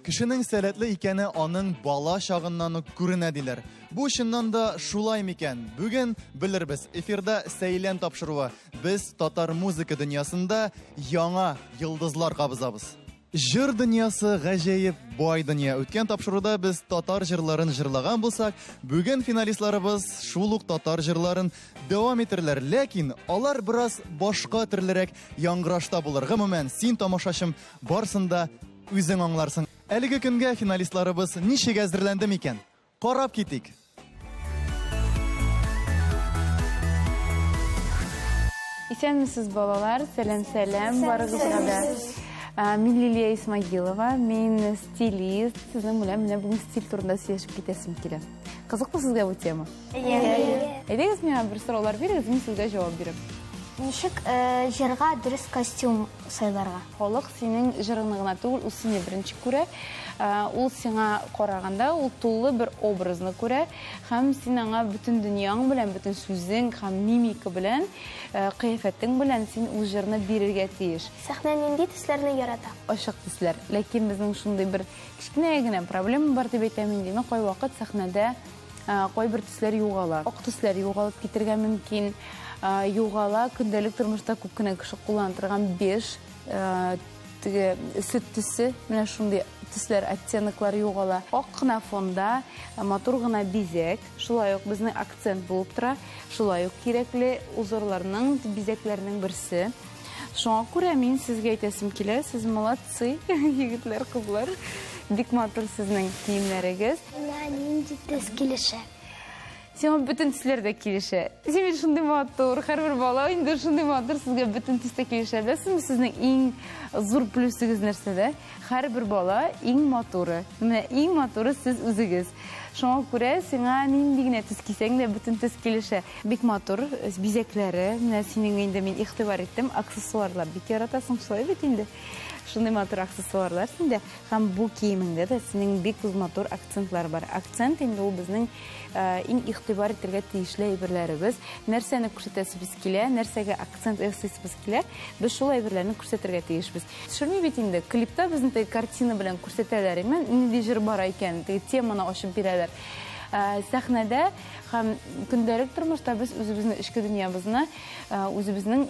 Кешенең сәләтле икәне аның бала чагыннан ук күренә диләр. Бу чыннан да шулай микән? Бүген белербез. Эфирда Сәйлән тапшыруы. Без татар музыка дөньясында яңа йолдызлар кабызабыз. Җыр дөньясы гаҗәеп бай дөнья. Үткән тапшыруда без татар җырларын җырлаган булсак, бүген финалистларыбыз шул ук татар җырларын дәвам итерләр. Ләкин алар бераз башка төрлерәк яңгырашта булыр. Гомумән, син тамашачым барсын да үзең аңларсың. Әлеге көнгә финалистларыбыз ничек әзерләнде микән? Карап китик. Исәнмесез, балалар. Сәлам, сәлам барыгызга да. Мин Лилия Исмагилова, мин стилист. Сезнең белән менә бүген стиль турында сөйләшеп китәсем килә. Кызыкмы сезгә бу тема? Әйе. Әйдәгез миңа бер сораулар бирегез, мин сезгә җавап бирәм. Ничек җырга дөрес костюм сайларга? Халык синең җырыңны гына түгел, ул сине беренче күрә. Ул сиңа караганда, ул тулы бер образны күрә һәм син аңа бөтен дөньяң белән, бөтен сүзең һәм мимика белән, кыяфәтең белән син ул җырны бирергә тиеш. Сәхнә нинди төсләрне ярата? Ачык төсләр. Ләкин безнең шундый бер кечкенә генә проблема бар дип әйтәм инде. Мин кайвакыт сәхнәдә кайбер төсләр югала. Ак төсләр югалып китергә мөмкин. Югала көндәлек тормышта күп кенә кеше куллана торган беж, теге сөт төсе, менә шундый төсләр, оттеноклар югала. Ак кына фонда матур гына бизәк, шулай ук безнең акцент булып тора, шулай ук кирәкле узорларның, бизәкләрнең берсе. Шуңа күрә мин сезгә әйтәсем килә, сез молодцы, егетләр, кызлар. Бик матур сезнең киемнәрегез. Миңа нинди төс килешә? Сиңа бөтен төсләр дә килешә. Син бит шундый матур, һәрбер бала инде шундый матур, сезгә бөтен төс тә килешә. Беләсезме, сезнең иң зур плюсыгыз нәрсәдә? Һәрбер бала иң матуры. Менә иң матуры сез үзегез. Шуңа күрә сиңа нинди генә төс кисәң дә бөтен төс килешә. Бик матур бизәкләре. Менә синең инде мин игътибар иттем, аксессуарлар бик яратасың, шулай бит инде? Шундый матур аксессуарлар синдә. Һәм бу киемеңдә дә синең бик матур акцентлар бар. Акцент инде ул безнең иң игътибар итәргә тиешле әйберләребез. Нәрсәне күрсәтәсебез килә, нәрсәгә акцент ясыйсыбыз килә, без шул әйберләрне күрсәтергә тиешбез. Төшерми бит инде, клипта безне теге картина белән күрсәтәләр, име, нинди җыр бара икән, теге теманы ачып бирәләр. Сәхнәдә һәм көндәлек тормышта без үзебезнең эчке дөньябызны, үзебезнең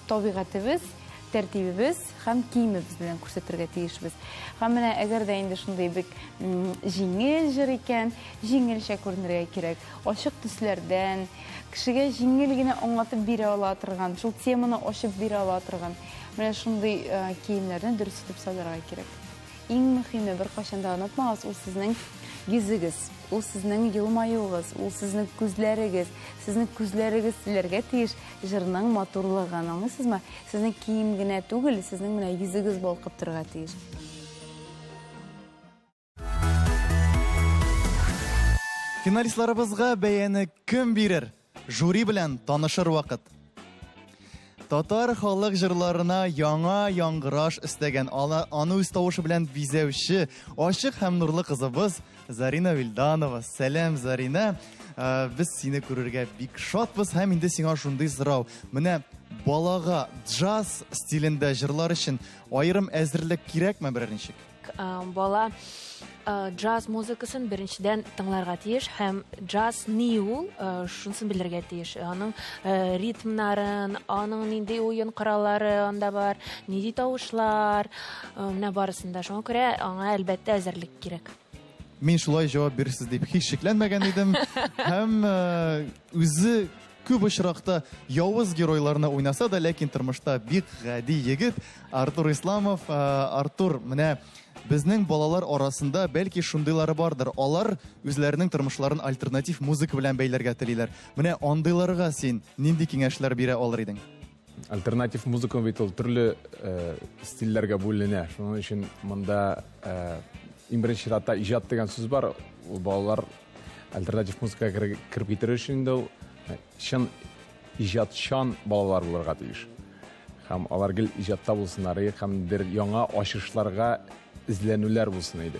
табигатебез, тәртибебез һәм киемебез белән күрсәтергә тиешбез. Һәм менә әгәр дә инде шундый бик җиңел җыр икән, җиңелчә күренергә кирәк. Ачык төсләрдән, кешегә җиңел генә аңлатып бирә ала торган, шул теманы ачып бирә ала торган менә шундый киемнәрне дөрес итеп сайларга кирәк. Иң мөһиме, беркайчан да онытмагыз, ул сезнең йөзегез, ул сезнең елмаюыгыз, ул сезнең күзләрегез. Сезнең күзләрегез сөйләргә тиеш җырның матурлыгын, аңлыйсызмы? Сезнең кием генә түгел, сезнең менә йөзегез балкып торырга тиеш. Финалистларыбызга бәяне кем бирер? Жюри белән танышыр вакыт. Татар халык җырларына яңа яңгыраш өстәгән, аны үз тавышы белән бизәүче ачык һәм нурлы кызыбыз Зарина Вильданова. Сәлам, Зарина. Без сине күрергә бик шатбыз һәм инде сиңа шундый сорау. Менә балага джаз стилендә җырлар өчен аерым әзерлек кирәкме берәр ничек? Бала джаз музыкасын беренчедән тыңларга тиеш һәм джаз ни ул, шунысын белергә тиеш. Аның ритмнарын, аның нинди уен кораллары анда бар, нинди тавышлар, менә барысын да. Шуңа күрә аңа әлбәттә әзерлек кирәк. Мин шулай җавап бирерсез дип һич шикләнмәгән идем. Һәм үзе күп очракта явыз геройларны уйнаса да, ләкин тормышта бик гади егет Артур Исламов. Артур, менә безнең балалар арасында бәлки шундыйлары бардыр. Алар үзләренең тормышларын альтернатив музыка белән бәйләргә телиләр. Менә андыйларга син нинди киңәшләр бирә алыр идең? Альтернатив музыка бит ул төрле стильләргә бүленә. Шуның өчен монда иң беренче чиратта иҗат дигән сүз бар. Ул балалар альтернатив музыкага кереп китер өчен инде ул чын иҗатчан балалар булырга тиеш. Һәм алар гел иҗатта булсыннар һәм бер яңа ачышларга эзләнүләр булсын иде.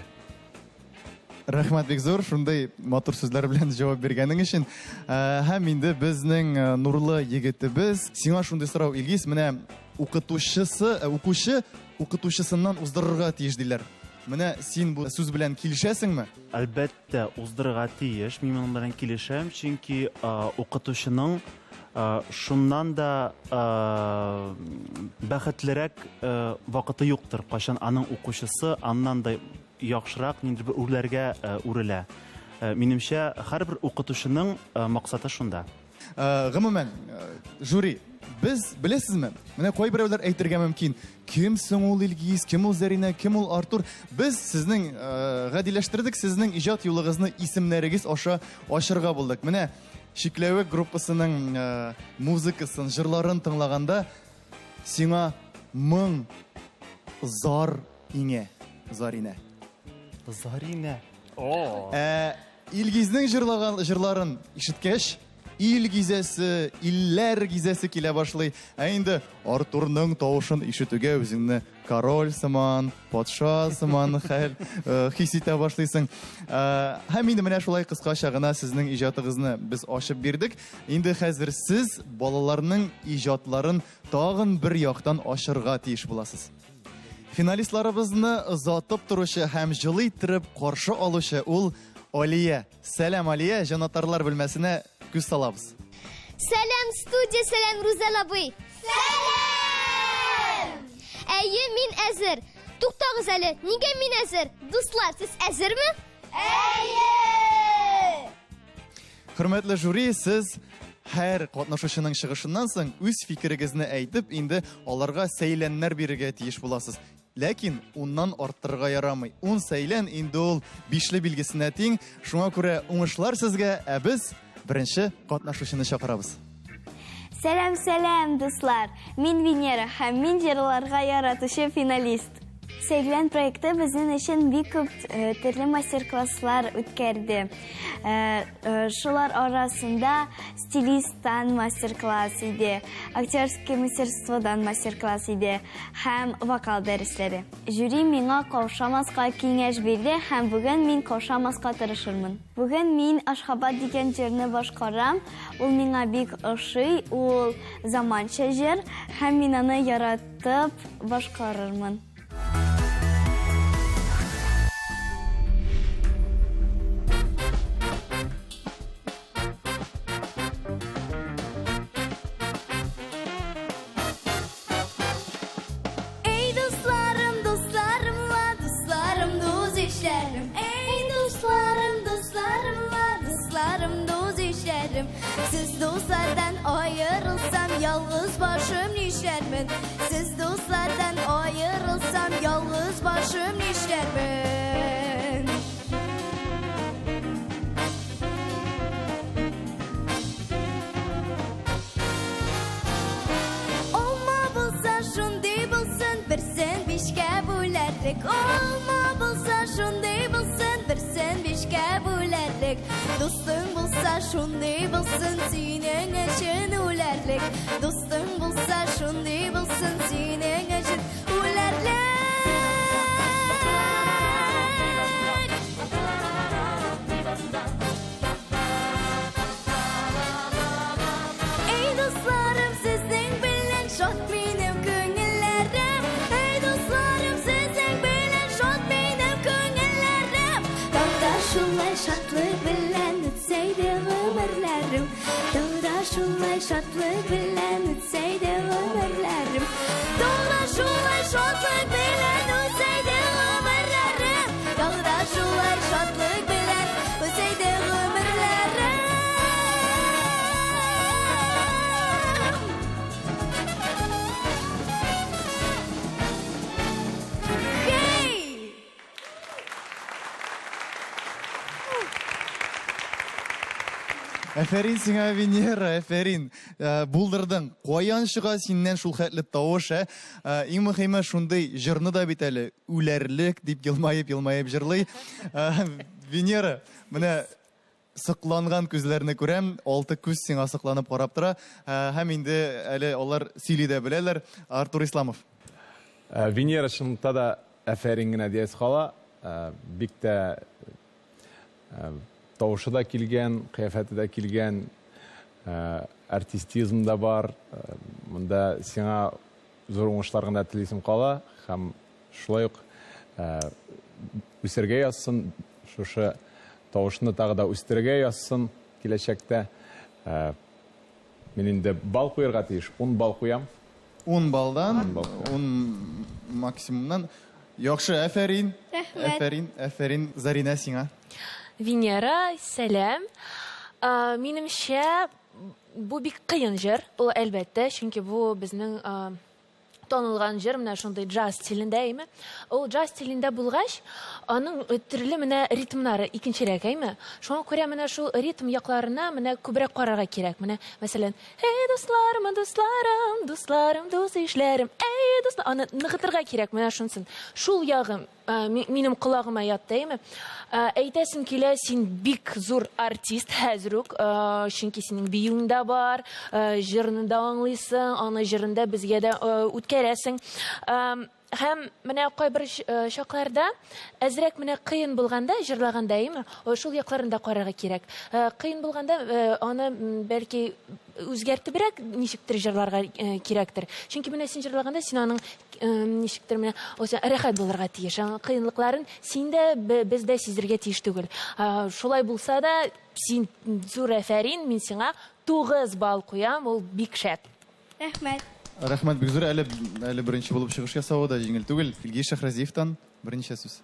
Рәхмәт бик зур, шундый матур сүзләр белән җавап биргәнең өчен. Һәм инде безнең нурлы егетебез, сиңа шундый сорау, Илгиз, менә укытучысы, укучы укытучысыннан уздырырга тиеш диләр. Менә син бу сүз белән килешәсеңме? Әлбәттә, уздырырга тиеш. Мин моның белән килешәм, чөнки укытучының шуннан да бәхетлерәк вакыты юктыр, кайчан аның укучысы аннан да яхшырак ниндидер бер үрләргә үрелә. Минемчә, һәрбер укытучының максаты шунда. Гомумән, жюри, без, беләсезме, менә кайберәүләр әйтергә мөмкин, кем соң ул Илгиз, кем ул Зәринә, кем ул Артур? Без сезнең гадиләштердек, сезнең иҗат юлыгызны исемнәрегез аша ачырга булдык. Менә Чикләвек группасының музыкасын, җырларын тыңлаганда сиңа моң, зар иңә, Заринә. Заринә. Ә Илгизнең җырлаган җырларын ишеткәч, ил гизәсе, илләр гизәсе килә башлый. Ә инде Артурның тавышын ишетүгә үзеңне король сыман, патша сыман хәл э, хис итә башлыйсың. Э, һәм инде менә шулай кыскача гына сезнең иҗатыгызны без ачып бирдек. Инде хәзер сез балаларның иҗатларын тагын бер яктан ачырга тиеш буласыз. Финалистларыбызны озатып торучы һәм җылы иттереп каршы алучы ул Алия. Сәлам, Алия, җанатарлар бүлмәсенә күз салабыз. Сәлам, студия, сәлам, Рузәл абый. Сәлам! Әйе, мин әзер. Туктагыз әле, нигә мин әзер? Дуслар, сез әзерме? Әйе! Хөрмәтле жюри, сез һәр катнашучының чыгышыннан соң үз фикерегезне әйтеп, инде аларга сәйләннәр бирергә тиеш буласыз. Ләкин уннан арттырырга ярамый. Ун сәйлән инде ул бишле билгесенә тиң. Шуңа күрә уңышлар сезгә, ә без беренче катнашучыны чакырабыз. Сәлам, сәлам, дуслар! Мин Венера һәм мин җырларга яратучы финалист. Сәйлән проекты безнең өчен бик күп э, төрле мастер-класслар үткәрде. Э, э, шулар арасында стилисттан мастер-класс иде, актерский мастерстводан мастер-класс иде һәм вокал дәресләре. Жюри миңа каушамаска киңәш бирде һәм бүген мин каушамаска тырышырмын. Бүген мин Ашхабад дигән җырны башкарам. Ул миңа бик ошый, ул заманча җыр һәм мин аны яратып башкарырмын. Эй, дусларым, дусларым ла, дусларым, дус ишләрем. Эй, дусларым, дусларым ла, дусларым, дус ишләрем. Сез дуслардан аерылсам, ялгыз башым нишләрмен? Сез дуслардан аерылсам, ялгыз башым нишләрмен? Алма булса шундый булсын, берсен бишкә бүләрлек. Алма булса шундый булсын, берсен бишкә бүләрлек. Дустың булса шундый булсын, синең өчен үләрлек. Дустың булса шундый булсын, синең өчен үләрлек. Эй, дусларым, сезнең белән шат минем күңелләрем. Эй, дусларым, сезнең белән шат минем күңелләрем. Таңда шулай шатлык белән үтсә иде гомерләрем. Таңда шулай шатлык белән үтсә иде гомерләрем. Таңда шулай шатлык белән үтсә иде гомерләрем. Таңда шулай шатлык белән үтсә иде гомерләрем. Хей! Әфәрин сиңа, Венера, әфәрин. Э, булдырдың. Каян чыга синнән шул хәтле тавыш, ә? Э, иң мөһиме шундый җырны да бит әле үләрлек дип елмаеп-елмаеп җырлый. Э, Венера, менә сокланган күзләрне күрәм, алты күз сиңа сокланып карап тора. Һәм инде әле алар сөйли дә беләләр. Артур Исламов. Венера чынлыкта да әфәрин генә диясе кала. Бик тә тавышы да килгән, кыяфәте дә килгән, артистизм да бар. Монда сиңа зур уңышлар гына телисем кала һәм шулай ук Үсәргә язсын, шушы тавышны тагы да үстерергә язсын киләчәктә. Мин инде балл куярга тиеш, 10 балл куям. 10 баллдан, 10 максимумнан. Яхшы, әфәрин. Рәхмәт. Әфәрин, әфәрин, Заринә сиңа. Венера, сәлам. Минемчә, бу бик кыен җыр. Ул әлбәттә, чөнки бу безнең танылган җыр, менә шундый джаз стилендә, әйме? Ул джаз стилендә булгач, аның төрле менә ритмнары икенчерәк, әйме? Шуңа күрә менә шул ритм якларына менә күбрәк карарга кирәк. Менә, мәсәлән, эй, дусларым, дусларым, дусларым, дус ишләрем, эй, дуслар, аны ныгытырга кирәк, менә шунысын. Шул ягым минем колагыма ятты, әйме? Әйтәсем килә, син бик зур артист хәзер үк, чөнки синең биюең дә бар, җырны да аңлыйсың, аны җырында безгә дә үткәрәсең. Һәм менә кайбер чакларда әзрәк менә кыен булганда, җырлаганда, әйме, шул якларын да карарга кирәк. Кыен булганда аны бәлки үзгәртебрәк ничектер җырларга кирәктер. Чөнки менә син җырлаганда син аның ничектер менә рәхәт булырга тиеш. Аның кыенлыкларын син дә, без дә сизергә тиеш түгел. Шулай булса да, син зур әфәрин, мин сиңа 9 балл куям, ул бик шәп. Рәхмәт. Рәхмәт бик зур. Әле беренче булып чыгыш ясавы да җиңел түгел. Илгиз Шәһразиевтан берничә сүз.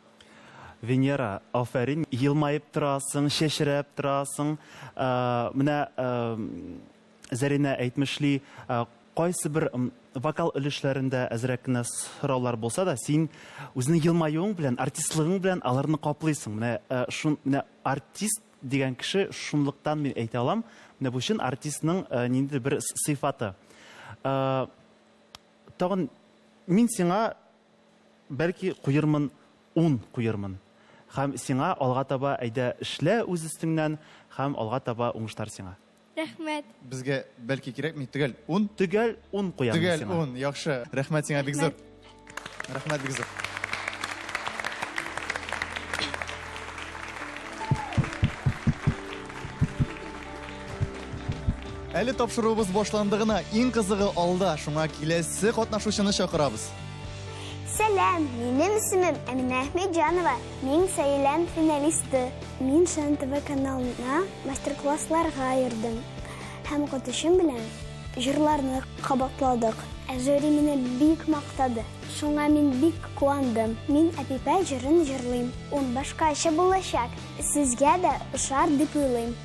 Венера, афәрин, елмаеп торасың, чәчрәп торасың. Менә Зәринә әйтмешли, кайсы бер вокал өлешләрендә әзрәк кенә сораулар булса да, син үзеңнең елмаюың белән, артистлыгың белән аларны каплыйсың. Менә артист дигән кеше шунлыктан мин әйтә алам, менә бу чын артистның ниндидер бер сыйфаты. Тагын мин сиңа бәлки куермын, 10 куермын. Һәм сиңа алга таба әйдә эшлә үз өстеңнән, һәм алга таба уңышлар сиңа. Рәхмәт. Безгә бәлки кирәкми, төгәл 10? Төгәл 10 куям мин Төгәл сиңа. 10, яхшы. Рәхмәт сиңа бик зур. Рәхмәт бик зур. Әле тапшыруыбыз башланды гына, иң кызыгы алда, шуңа киләсе катнашучыны чакырабыз. Сәлам, минем исемем Әминә Әхмәтҗанова, мин Сәйлән финалисты. Мин Шан ТВ каналына мастер-классларга йөрдем һәм укытучым белән җырларны кабатладык. Ә жюри мине бик мактады. Шуңа мин бик куандым. Мин Әпипә җырын җырлыйм. Ул башкача булачак. Сезгә дә ошар дип уйлыйм.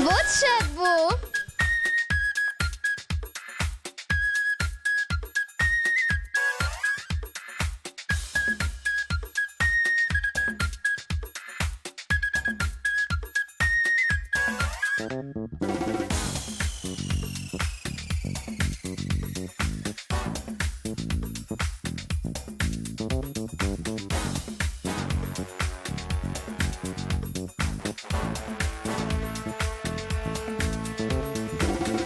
Вот шәп бу!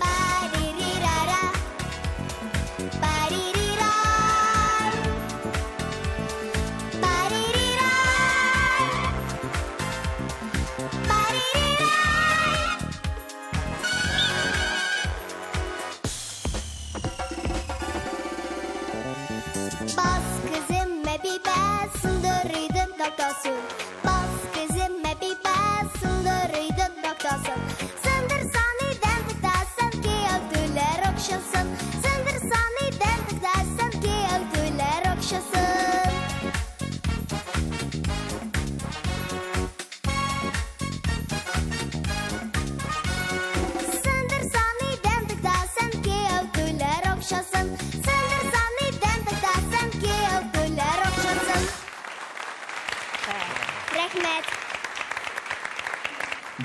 Паририрара, паририрар, паририрар, паририрар. Бас кызым Әбибә, сындыр идем тактасын. Бас кызым Әбибә, сындыр идем тактасын. Сындырсан идем тактасын, кияү түләр акчасын. Сындырсан идем тактасын, кияү түләр акчасын. Сындырсан идем тактасын, кияү түләр акчасын. Сындырсан идем тактасын, кияү түләр акчасын. Рәхмәт.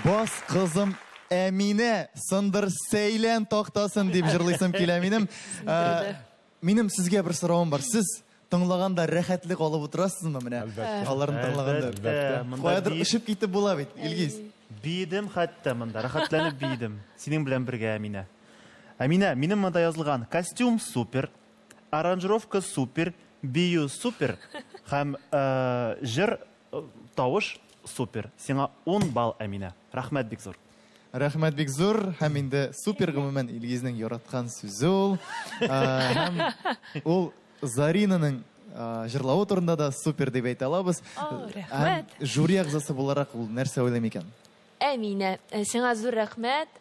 Бас кызым Әминә, сындыр сәйлән тактасын дип җырлыйсым килә минем. Минем сезгә бер соравым бар. Сез тыңлаганда рәхәтлек алып утырасызмы менә? Әлбәттә. Аларны тыңлаганда. Әлбәттә, монда Каядыр очып китеп була бит, Илгиз. Биедем хәтта монда, рәхәтләнеп биедем. Синең белән бергә, Әминә. Әминә, минем монда язылган костюм супер, аранжировка супер, бию супер һәм җыр, тавыш супер. Сиңа 10 балл, Әминә. Рәхмәт бик зур. Рәхмәт бик зур. Һәм инде супер гомумән Илгизнең яраткан сүзе ул. Һәм ул Заринаның җырлавы турында да супер дип әйтә алабыз. О, рәхмәт. Һәм жюри әгъзасы буларак ул нәрсә уйлый микән? Әминә, сиңа зур рәхмәт.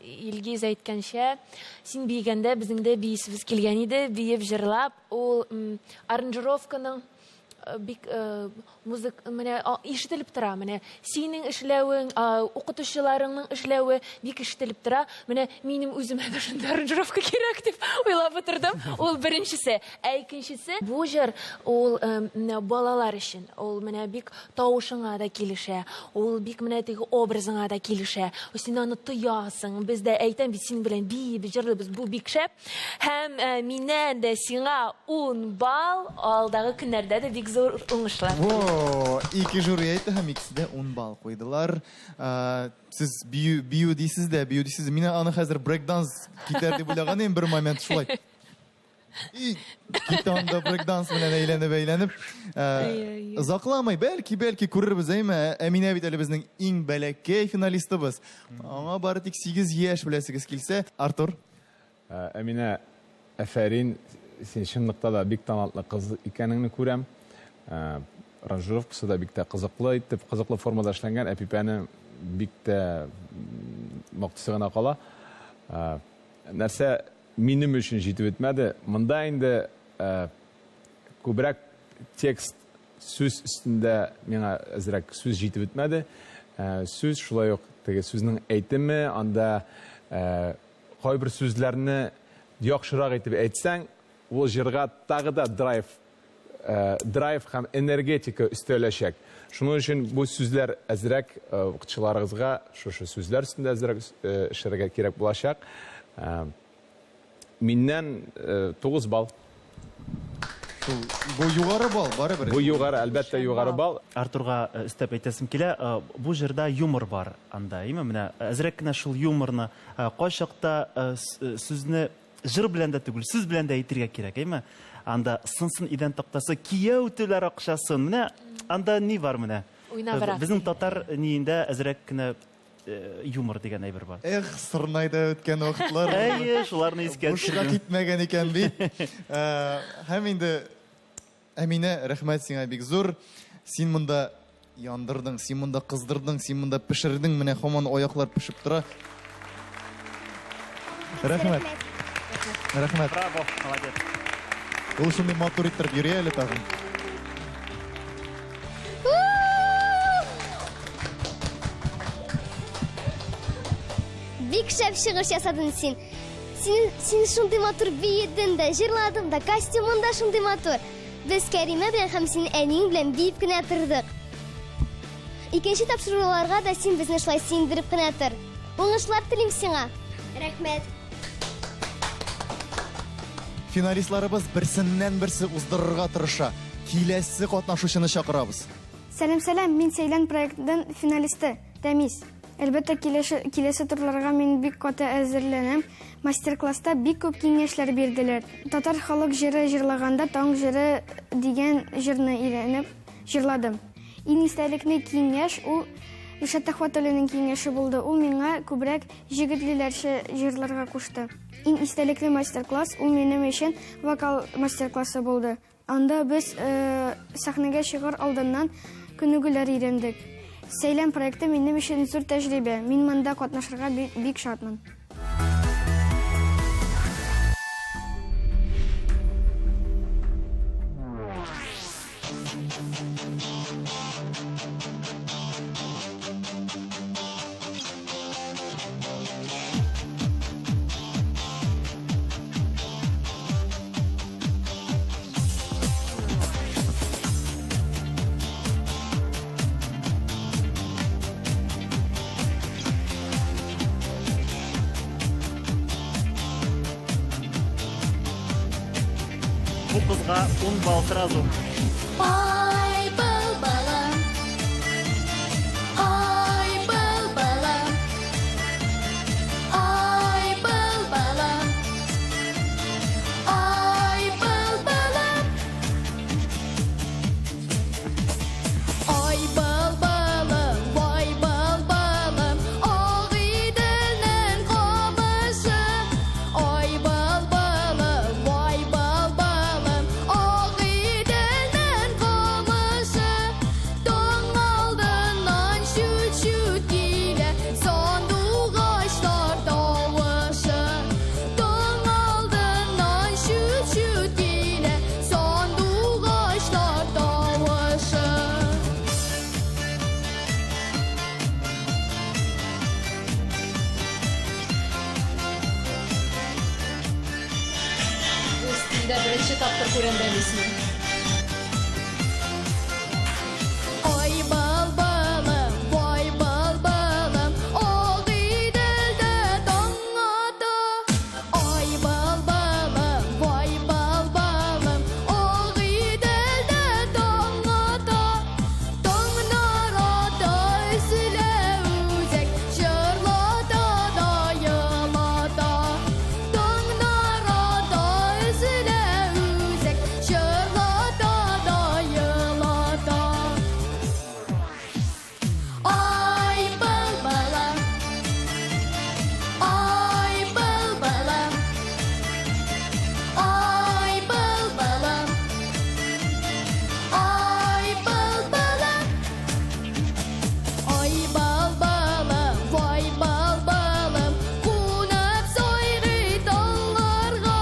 Илгиз әйткәнчә, син биегәндә безнең дә биисебез килгән иде, биеп җырлап, ул аранжировканың бик музык, менә, ишетелеп тора, менә синең эшләвең, укытучыларыңның эшләве бик ишетелеп тора. Менә минем үземә дә шундый аранжировка кирәк дип уйлап утырдым. Ул беренчесе. Ә икенчесе, бу җыр ул менә балалар өчен. Ул менә бик тавышыңа да килешә, ул бик менә теге образыңа да килешә. Син аны тоясың. Без дә әйтәм бит, синең белән биеп җырлыйбыз. Бу бик шәп. Һәм миннән дә сиңа 10 балл, алдагы көннәрдә дә бик зур уңышлар. Во, ике жюри әйтте һәм икесе дә 10 балл куйдылар. Сез бию, бию дисез дә, бию дисез. Мин аны хәзер брейк-данс китәр дип уйлаган идем бер момент шулай. И китте анда брейк-данс белән әйләнеп, әйләнеп. Озакламый, бәлки, бәлки күрербез, әйме? Әминә бит әле безнең иң бәләкәй финалистыбыз. Аңа бары тик 8 яшь беләсегез килсә. Артур. Әминә, әфәрин, син чынлыкта да бик талантлы кыз икәнеңне күрәм. Аранжировкасы да бик тә кызыклы итеп, кызыклы формада эшләнгән. Әпипәне бик тә мактысы гына кала. Нәрсә минем өчен җитеп бетмәде. Монда инде күбрәк текст сүз өстендә миңа әзрәк сүз җитеп бетмәде. Сүз шулай ук теге сүзнең әйтеме, анда кайбер сүзләрне яхшырак итеп әйтсәң, ул җырга тагы да драйв һәм энергетика өстәләчәк. Шуның өчен бу сүзләр әзрәк укытучыларыгызга шушы сүзләр өстендә әзрәк эшләргә кирәк булачак. Миннән 9 балл. Шул, бу югары балл, барыбер. Бу югары, әлбәттә, югары балл. Артурга өстәп әйтәсем килә, бу җырда юмор бар анда, әйме? Менә әзрәк кенә шул юморны, кайчакта сүзне җыр белән дә түгел, сүз белән дә әйтергә кирәк, әйме? Анда сынсын идән тактасы, кияү түләр акчасын. Менә анда ни бар менә? Уйнабрак. Безнең татар ниендә әзрәк кенә юмор дигән әйбер бар. Эх, сырнайда үткән вакытлар. Әйе, шуларны искә Бушка төшердем. китмәгән икән бит. Һәм инде Әминә, рәхмәт сиңа бик зур. Син монда яндырдың, син монда кыздырдың, син монда пешердең, менә һаман аяклар пешеп тора. Рәхмәт. Рәхмәт. Браво, молодец. Ул шундый матур иттереп йөри әле тагын. Бик шәп чыгыш ясадың син. Син шундый матур биедең дә, җырладың да, костюмың да шундый матур. Без Кәримә белән һәм синең әниең белән биеп кенә тордык. Икенче тапшыруларга да син безне шулай сөендереп кенә тор. Уңышлар телим сиңа. Рәхмәт. Финалистларыбыз берсеннән-берсе уздырырга тырыша. Киләсе катнашучыны чакырабыз. Сәлам, сәлам, мин Сәйлән проектының финалисты, Рәмис. Әлбәттә, киләсе, киләсе турларга мин бик каты әзерләнәм. Мастер-класста бик күп киңәшләр бирделәр. Татар халык җыры җырлаганда таң җыры дигән җырны өйрәнеп җырладым. Иң истәлекле киңәш ул Илшат Төхвәтуллинның киңәше булды. Ул миңа күбрәк җегетлеләрчә җырларга кушты. Иң истәлекле мастер-класс ул минем өчен вокал мастер-классы булды. Анда без сәхнәгә чыгар алдыннан күнегүләр өйрәндек. Сәйлән проекты минем өчен зур тәҗрибә. Мин монда катнашырга бик шатмын. Бу кызга 10 балл сразу. Ай, был балам, ай, был балам, ай, был балам, ай, был балам. Ай, был балам, вай, был балам, Ағиделнең қамышы. Ай, был балам, вай, был балам, Ағиделнең қамышы. Таң алдыннан чүт-чүт килә сандугачлар тавышы. Таң алдыннан чүт-чүт килә сандугачлар тавышы. Бу стильдә беренче тапкыр күрәм Рәмисне. Ай бал балам, вай бал балам, Ағиделдә таң ата. Ай бал балам, вай бал балам, Ағиделдә таң ата. Таңнар ата, өзелә үзәк, җырлата да елата. Таңнар ата, өзелә үзәк, җырлата да елата. Ай, был балам, ай, был балам, ай, был балам, ай, был балам. Ай, бал балам, вай, бал балам, кунып сайрый талларга.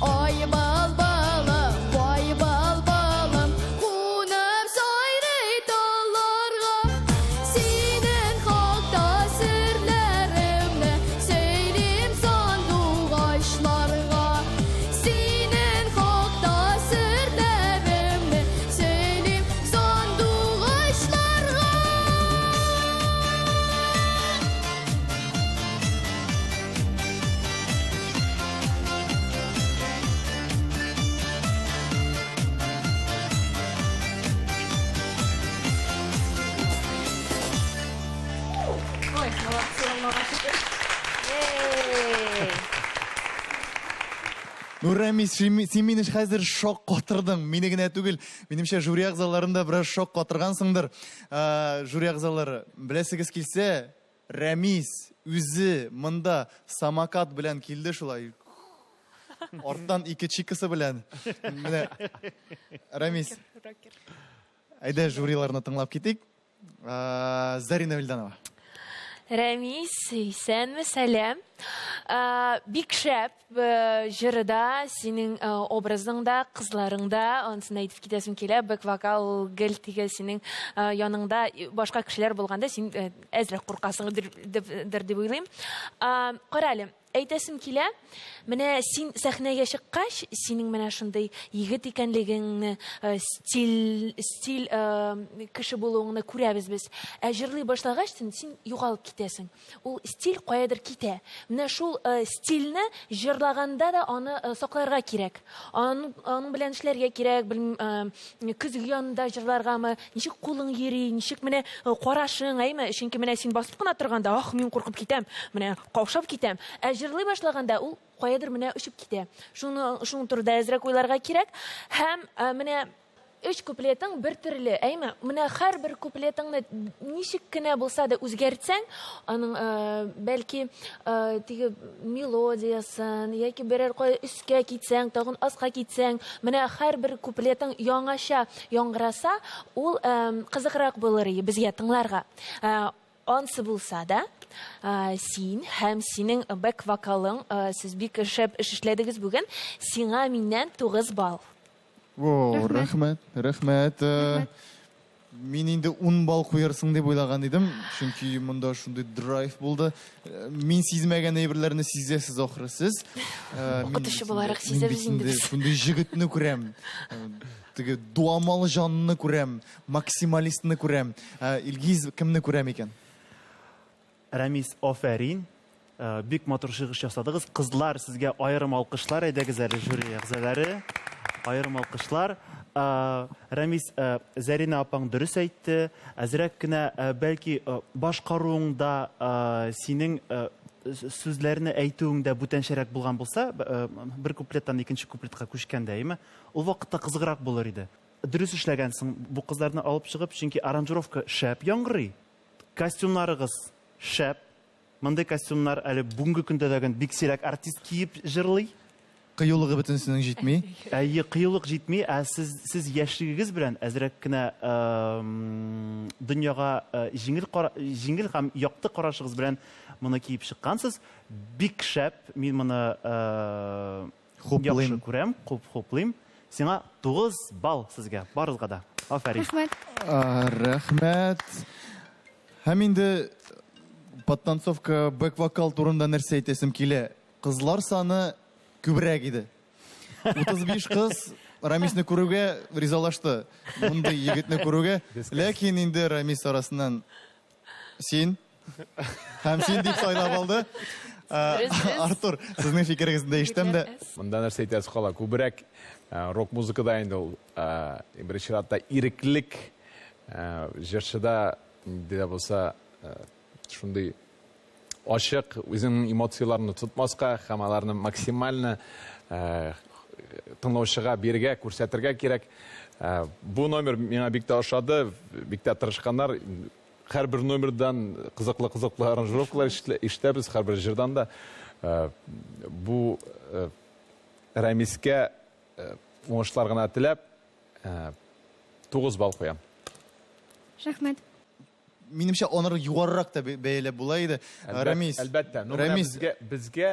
Ай, бал балам, вай, бал балам, кунып сайрый талларга. Синең хакта серләремне сөйлим сандугачларга. Синең хакта серләремне сөйлим сандугачларга. Ой, молодцы, Аллага шөкер. Ей! Ну, Рәмис, син мине хәзер шок катырдың. Мине генә түгел, минемчә жюри әгъзаларын да бераз шок катыргансыңдыр. Жюри әгъзалары, беләсегез килсә, Рәмис үзе монда самокат белән килде шулай. Арттан ике чикасы белән. Менә Рәмис, әйдә жюриларны тыңлап китик. Зарина Вильданова. Рәмис, исәнме, сәлам. Бик шәп җыры да, синең образың да, кызларың да, анысын әйтеп китәсем килә, бэк вокал гел тиге синең яныңда башка кешеләр булганда син әзрәк куркасыңдыр дип уйлыйм. Кара әле, Әйтәсем килә, менә син сәхнәгә чыккач, синең менә шундый егет икәнлегеңне, э, стиль, стиль э, кеше булуыңны күрәбез без. Ә җырлый башлагач, син югалып китәсең. Ул стиль каядыр китә. Менә шул э, стильне җырлаганда да аны э, сакларга кирәк. Аның, аның белән эшләргә кирәк, белмим, э, көзге янында җырларгамы, ничек кулың йөри, ничек менә карашың, әйме? Чөнки менә син басып кына торганда, ах, мин куркып китәм, менә каушап китәм. Ә җырлый башлаганда ул каядыр менә очып китә. Шуны шуның турында әзрәк уйларга кирәк. Һәм менә өч куплетың бер төрле, әйме? Менә һәрбер куплетыңны ничек кенә булса да үзгәртсәң, аның бәлки теге мелодиясын яки берәр кая өскә китсәң, тагын аска китсәң, менә һәрбер куплетың яңача яңгыраса, ул кызыграк булыр иде безгә тыңларга. Ансы булса да, син һәм синең бэк-вокалың, сез бик шәп эш эшләдегез бүген, сиңа миннән 9 балл. О, рәхмәт, рәхмәт. Мин инде 10 балл куярсың дип уйлаган идем, чөнки монда шундый драйв булды. Мин сизмәгән әйберләрне сизәсез ахры сез. Укытучы буларак сизәбез инде без. Шундый җегетне күрәм. Теге дуамал җанны күрәм, максималистны күрәм. Илгиз кемне күрәм икән? Рәмис, афәрин. Бик матур чыгыш ясадыгыз. Кызлар, сезгә аерым алкышлар. Әйдәгез әле, жюри әгъзалары. Аерым алкышлар. Рәмис, Зәринә апаң дөрес әйтте. Әзрәк кенә, бәлки, башкаруыңда синең сүзләрне әйтүең дә бүтәнчәрәк булган булса, бер куплеттан икенче куплетка күчкәндә, әйеме? Ул вакытта кызыграк булыр иде. Дөрес эшләгәнсең, бу кызларны алып чыгып, чөнки аранжировка шәп яңгырый. Костюмнарыгыз шәп. Мондый костюмнар әле бүгенге көндә дә бик сирәк артист киеп җырлый. Кыюлыгы бөтенесенең җитми. Әйе, кыюлык җитми, ә сез сез яшьлегегез белән әзрәк кенә дөньяга җиңел җиңел һәм якты карашыгыз белән моны киеп чыккансыз. Бик шәп, мин моны Хуплыйм. Яхшы күрәм, хуп хуплыйм. Сиңа 9 балл сезгә, барыгызга да. Афәрин. Рәхмәт. Рәхмәт. Һәм инде подтанцовка, бэк-вокал турында нәрсә әйтәсем килә. Кызлар саны күбрәк иде. 35 кыз Рамисны күрүгә ризалашты. Мондый егетне күрүгә. Ләкин инде Рамис арасыннан син һәм син дип сайлап алды. Артур, сезнең фикерегезне дә ишетәм дә. Монда нәрсә әйтәсе кала? Күбрәк рок музыкада инде ул беренче чиратта иреклек җырчыда нинди дә булса шундый ачык үзеңнең эмоцияләреңне тотмаска һәм аларны максимально тыңлаучыга бирергә, күрсәтергә кирәк. Бу номер миңа бик тә ошады, бик тә тырышканнар. Һәрбер номердан кызыклы-кызыклы аранжировкалар ишетәбез, һәрбер җырдан да. Бу Рәмискә уңышлар гына теләп, 9 балл куям. Рәхмәт. Минемчә, аны югарырак та бәяләп була иде. Рәмис. Әлбәттә. Ну, Рәмис. Безгә, безгә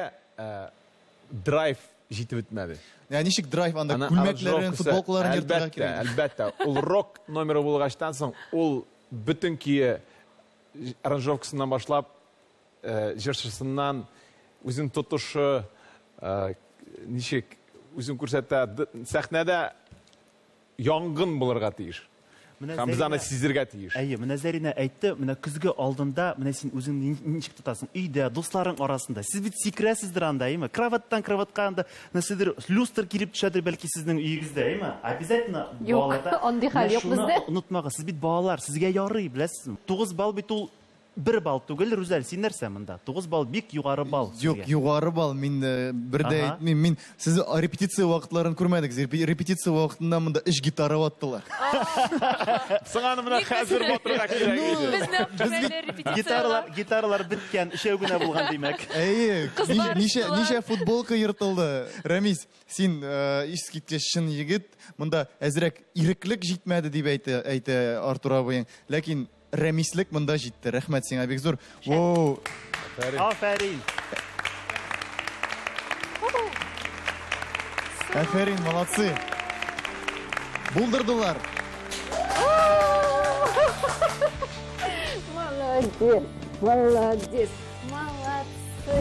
драйв җитеп бетмәде. Ә ничек драйв анда күлмәкләрен, футболкаларын ертырга кирәк? Әлбәттә, әлбәттә. Ул рок номеры булгачтан соң, ул бөтен көе аранжировкасыннан башлап, җырчысыннан, үзен тотышы, ничек үзен күрсәтә, сәхнәдә янгын булырга тиеш. Һәм без аны сизергә тиеш. Әйе, менә Зәринә әйтте, менә көзге алдында, менә син үзеңне ничек тотасың? Өйдә, дусларың арасында. Сез бит сикерәсездер анда, әйеме? Кроватьтан кроватька анда нәрсәдер, люстр килеп төшәдер бәлки сезнең өегездә, әйеме? Обязательно Юк, андый хәл юк бездә. Онытмагыз, сез бит балалар, сезгә ярый, беләсезме? 9 балл бит ул бер балл түгел, Рүзәл, син нәрсә монда? 9 балл бик югары балл. Юк, югары балл, мин бер дә әйтмим. Мин сез репетиция вакытларын күрмәдегез. Репетиция вакытында монда өч гитара ваттылар. Соң аны менә хәзер батырга кирәк иде. Безне алып репетициягә. Гитаралар, гитаралар беткән, өчәү генә булган димәк. Әйе, ничә футболка ертылды. Рәмис, син искиткеч чын егет. Монда әзрәк иреклек җитмәде дип әйтә Артур абыең. Ләкин Рәмислек монда җитте. Рәхмәт сиңа бик зур. Воу. Афәрин. Афәрин, молодцы. Булдырдылар. Молодец, молодец, молодцы.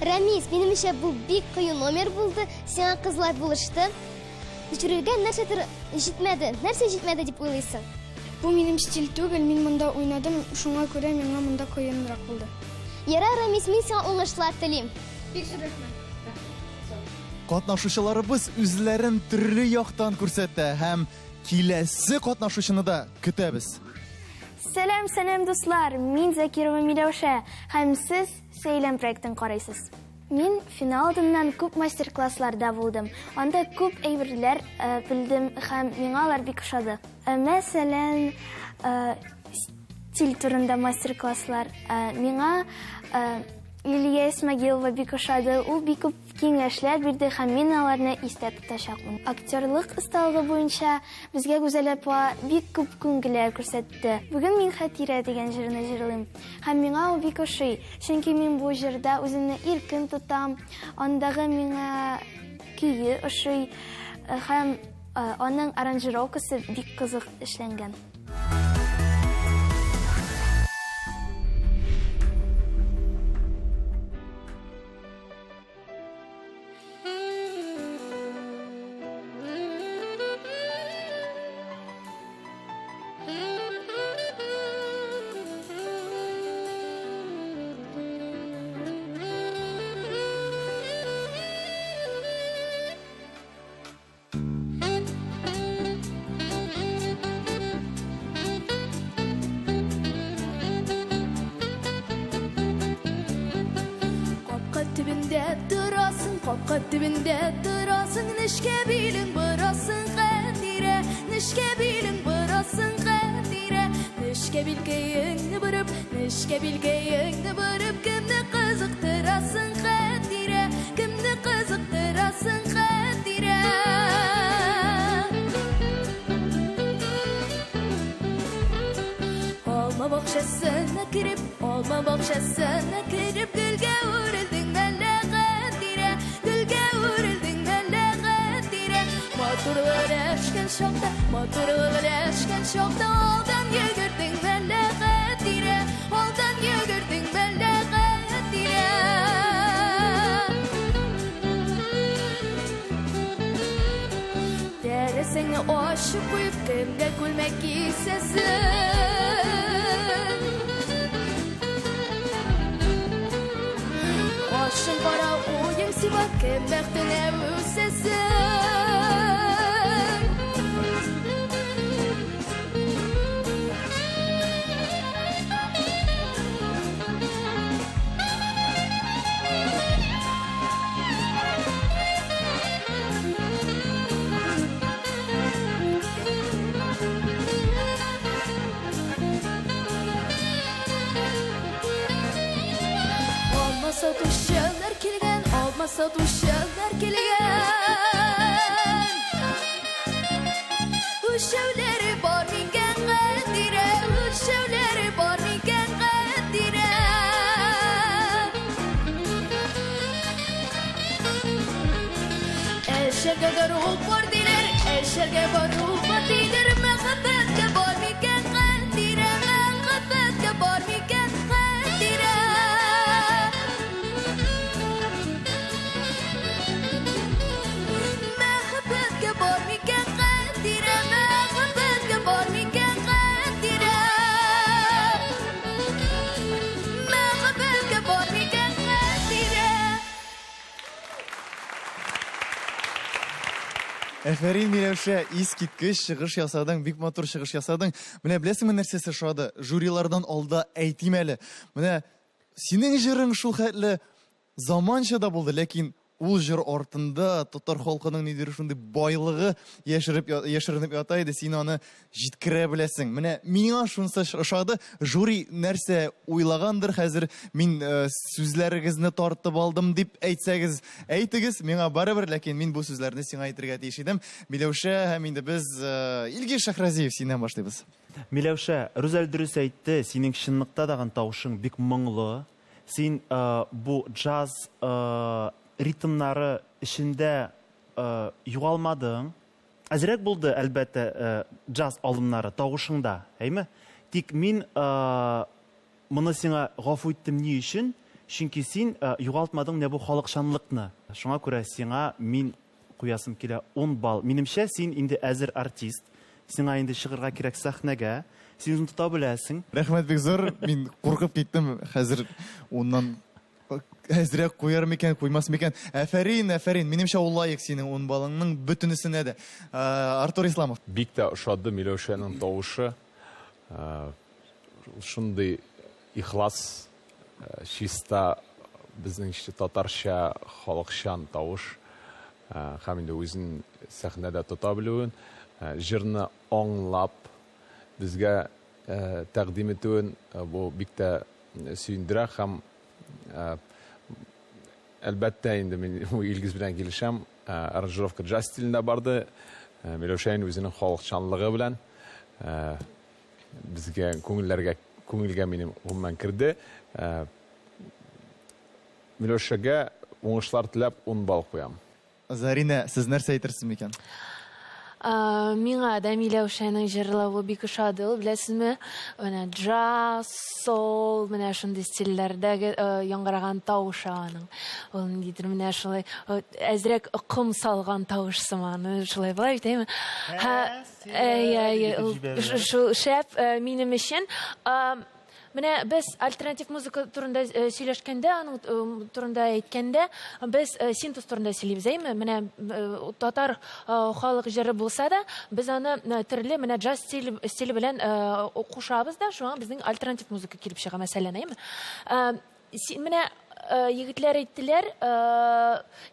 Рәмис, минемчә, бу бик кыю номер булды. Сиңа кызлар булышты. Жюрига нәрсәдер җитмәде. Нәрсә җитмәде дип уйлыйсың? Бу минем стиль түгел, мин монда уйнадым, шуңа күрә миңа монда кыенрак булды. Ярар, Рәмис, мин сиңа уңышлар телим. Бик зур рәхмәт. Катнашучыларыбыз үзләрен төрле яктан күрсәтә һәм киләсе катнашучыны да көтәбез. Сәлам, сәлам, дуслар! Мин Закирова Миләүшә һәм сез Сәйлән проектын карыйсыз. Мин финал алдыннан күп мастер-классларда булдым. Анда күп әйберләр э, белдем һәм миңа алар бик ошады. Э, Мәсәлән, э, стиль турында мастер-класслар. Миңа Лилия Исмагилова бик ошады. Ул бик күп киңәшләр бирде һәм мин аларны истә тотачакмын. Актерлык осталыгы буенча безгә Гүзәл апа бик күп күнгеләр күрсәтте. Бүген мин Хәтирә дигән җырны җырлыйм. Һәм миңа ул бик ошый. Чөнки мин бу җырда үземне иркен тотам, андагы миңа көе ошый һәм аның аранжировкасы бик кызык эшләнгән. Капка төбендә торасың, капка төбендә торасың, нечкә билең борасың, Хәтирә, нечкә билең борасың, Хәтирә, нечкә билкәеңне борып, нечкә билкәеңне борып, кемне кызыктырасың, Хәтирә, кемне кызыктырасың, Хәтирә. Алма бакчасына кереп, алма бакчасына кереп, гөлгә үрелдең мәллә, Хәтирә, гөлгә үрелдең мәллә, Хәтирә. Матурлык өләшкән чакта, матурлык өләшкән чакта, алдан йөгердең мәллә, Хәтирә, алдан йөгердең мәллә, Хәтирә. Тәрәзәңне ачып куеп, кемгә күлмәк кисәсең? Кашың кара, уең сиңа, кем бәхтенә үсәсең? Алма сатучылар килгән, алма сатучылар килгән. Үлчәүләре бар микән, Хәтирә, үлчәүләре бар микән, Хәтирә? Әлшәргә бару бар диләр, әлшәргә бару бар диләр, мәхәббәткә бар микән, Хәтирә, мәхәббәткә бар микән, Хәтирә? Мәхәббәткә бар микән, Хәтирә, мәхәббәткә бар микән, Хәтирә? Мәхәббәткә бар микән, Хәтирә? Әфәрин, Миләүшә, искиткеч чыгыш ясадың, бик матур чыгыш ясадың. Менә беләсеңме нәрсәсе ошады? Жюрилардан алда әйтим әле. Менә синең җырың шул хәтле заманча да булды, ләкин ул җыр артында татар халкының нидер шундый байлыгы яшереп яшеренеп ята иде, син аны җиткерә беләсең. Менә миңа шунысы ошады. Жюри нәрсә уйлагандыр, хәзер мин сүзләрегезне тартып алдым дип әйтсәгез, әйтегез, миңа барыбер, ләкин мин бу сүзләрне сиңа әйтергә тиеш идем. Миләүшә, һәм инде без Илгиз Шәһразиев синнән башлыйбыз. Миләүшә, Рүзәл дөрес әйтте, синең чынлыкта дагын тавышың бик моңлы. Син бу джаз ритмнары эчендә югалмадың. Әзрәк булды, әлбәттә, джаз алымнары тавышыңда, әйме? Тик мин моны сиңа гафу иттем ни өчен? Чөнки син югалтмадың менә бу халыкчанлыкны. Шуңа күрә сиңа мин куясым килә 10 балл. Минемчә, син инде әзер артист. Сиңа инде чыгырга кирәк сәхнәгә. Син үзең тота беләсең. Рәхмәт бик зур. Мин куркып киттем. Хәзер уннан әзрәк куяр микән, куймас микән? Афәрин, афәрин. Минемчә, ул лаек синең ун балыңның бөтенесенә дә. Артур Исламов. Бик тә ошады Миләүшәнең тавышы. Шундый ихлас, чиста, безнеңчә татарча халыкчан тавыш. Һәм инде үзен сәхнәдә тота белүен, җырны аңлап безгә тәкъдим итүен, бу бик тә сөендерә һәм әлбәттә инде мин Илгиз белән килешәм, аранжировка джаз стилендә барды. Миләүшә инде үзенең халыкчанлыгы белән безгә күңелләргә, күңелгә минем гомумән керде. Миләүшәгә уңышлар теләп 10 балл куям. Заринә, сез нәрсә әйтерсез микән? Миңа да Миләүшәнең җырлавы бик ошады. Ул, беләсезме, менә джаз, сол, менә шундый стильләрдәге яңгыраган тавышы аның. Ул ниндидер менә шулай әзрәк ком салган тавыш сыман. Шулай була бит, әйме? Әй, шул шәп минем өчен. Менә без альтернатив музыка турында сөйләшкәндә, аның турында әйткәндә, без синтез турында сөйлибез, әйме? Менә татар халык җыры булса да, без аны төрле менә джаз стиле белән кушабыз да, шуңа безнең альтернатив музыка килеп чыга, мәсәлән, әйме? Менә егетләр әйттеләр,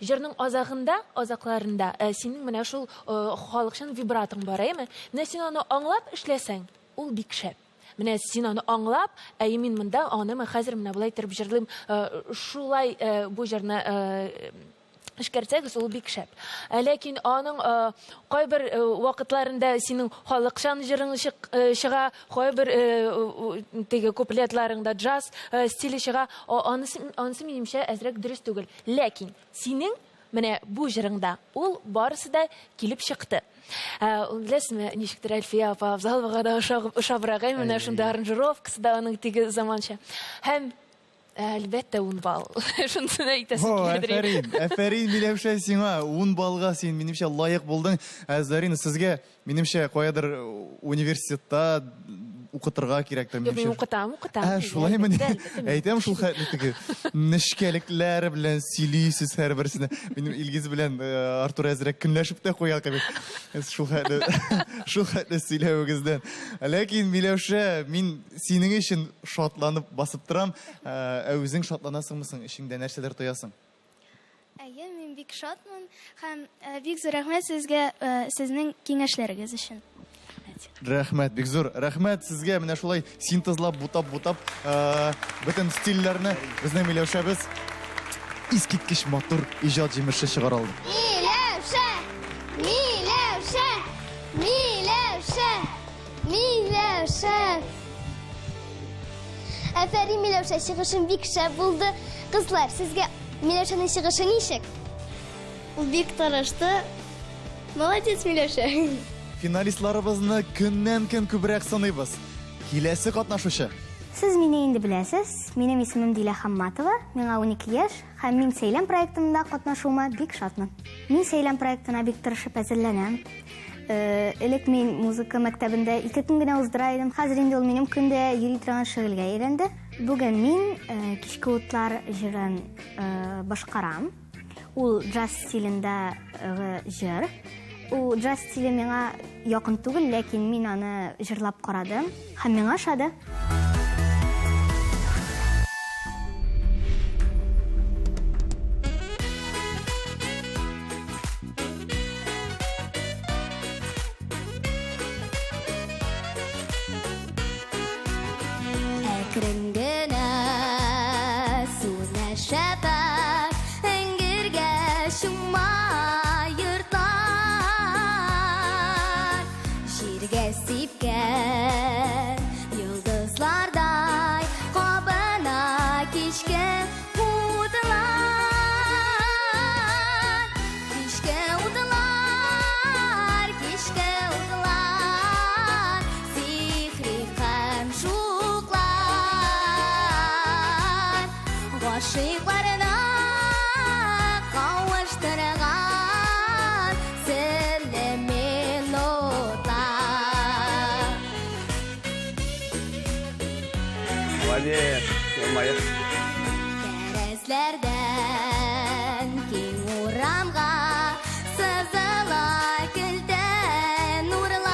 җырның азагында, азакларында синең менә шул халыкчан вибратың бар, әйме? Менә син аны аңлап эшләсәң, ул бик шәп. Менә син аны аңлап, әй мин монда аны хәзер менә болай итеп җырлыйм, шулай бу җырны эшкәртсәгез, ул бик шәп. Ләкин аның кайбер вакытларында синең халыкчан җырың чыга, кайбер теге куплетларыңда джаз стиле чыга, анысы минемчә әзрәк дөрес түгел. Ләкин синең менә бу җырыңда ул барысы да килеп чыкты. Беләсезме, ничектер Әлфия апа Абзаловага да ошабрак, әй, менә шунда аранжировкасы да аның теге заманча. Һәм әлбәттә 10 балл. Шунысын әйтәсем килә. Афәрин, афәрин, Миләүшә, сиңа 10 баллга син минемчә лаек булдың. Зарина, сезгә минемчә каядыр университетта укытырга кирәктер, минемчә. Юк, мин укытам, укытам. Ә, шулаймы? Әйтәм шул хәтле теге нечкәлекләр белән сөйлисез һәрберсенә. Минем Илгиз белән Артур әзрәк көнләшеп тә куя кебек. Шул хәтле, шул хәтле сөйләвегездән. Ләкин, Миләүшә, мин синең өчен шатланып басып торам. Ә үзең шатланасыңмы соң? Эчеңдә нәрсәләр тоясың? Әйе, мин бик шатмын һәм бик зур рәхмәт сезгә сезнең киңәшләрегез өчен. Рәхмәт, бик зур. Рәхмәт сезгә, менә шулай синтезлап, бутап-бутап, бөтен стильләрне безнең Миләүшәбез искиткеч матур иҗат җимеше чыгара алды. Миләүшә! Миләүшә! Миләүшә! Миләүшә! Афәрин, Миләүшә, чыгышың бик шәп булды. Кызлар, сезгә Миләүшәнең чыгышы ничек? Ул бик тырышты. Молодец, Миләүшә. Финалистларыбызны көннән-көн күбрәк сыныйбыз. Киләсе катнашучы. Сез мине инде беләсез. Минем исемем Дилә Хамматова, миңа 12 яшь һәм мин Сәйлән проектында катнашуыма бик шатмын. Мин Сәйлән проектына бик тырышып әзерләнәм. Элек мин музыка мәктәбендә 2 көн генә уздыра идем. Хәзер инде ул минем көндә йөри торган шөгыльгә әйләнде. Бүген мин Кичке утлар җырын башкарам. Ул джаз стилендәге җыр. Ул джаз стиле миңа якын түгел, ләкин мин аны җырлап карадым һәм миңа ошады. Әкрен генә сүнә шәфәкъ, эңгергә чума йортлар. Җиргә сипкән йолдызлар. Елмаеп. Тәрәзләрдән киң урамга сызыла көлтә нурлар.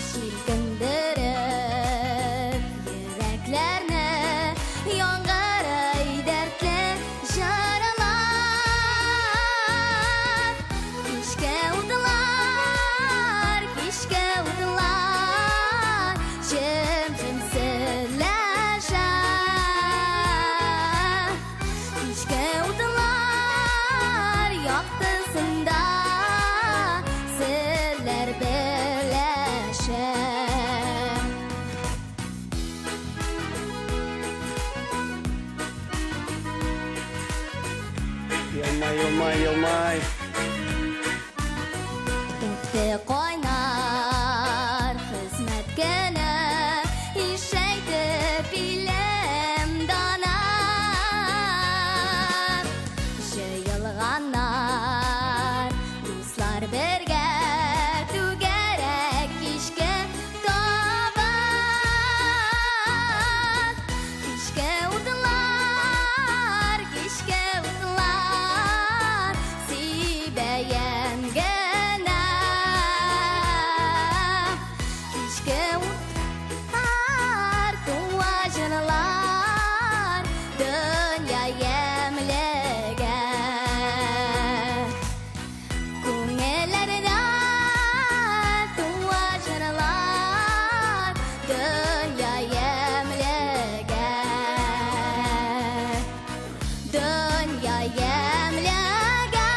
Җилкендереп йөрәкләрне яңгырый дәртле җырлар. Кичке утлар, кичке утлар, җем-җем сөйләшә. Кичке утлар яктысында серләр беләшә. Елмай, елмай, елмай. Үтте кайнар хезмәт көне, ишәйтеп илем дана. Җыелганнар, дуслар бергә, түгәрәк кичке табын. Кичке утлар, кичке утлар, сибәям генә. Кичке утлар, туа җырлар, дөнья ямьлегә. Күңелләрдә туа җырлар, дөнья ямьлегә. Дөнья ямьлегә.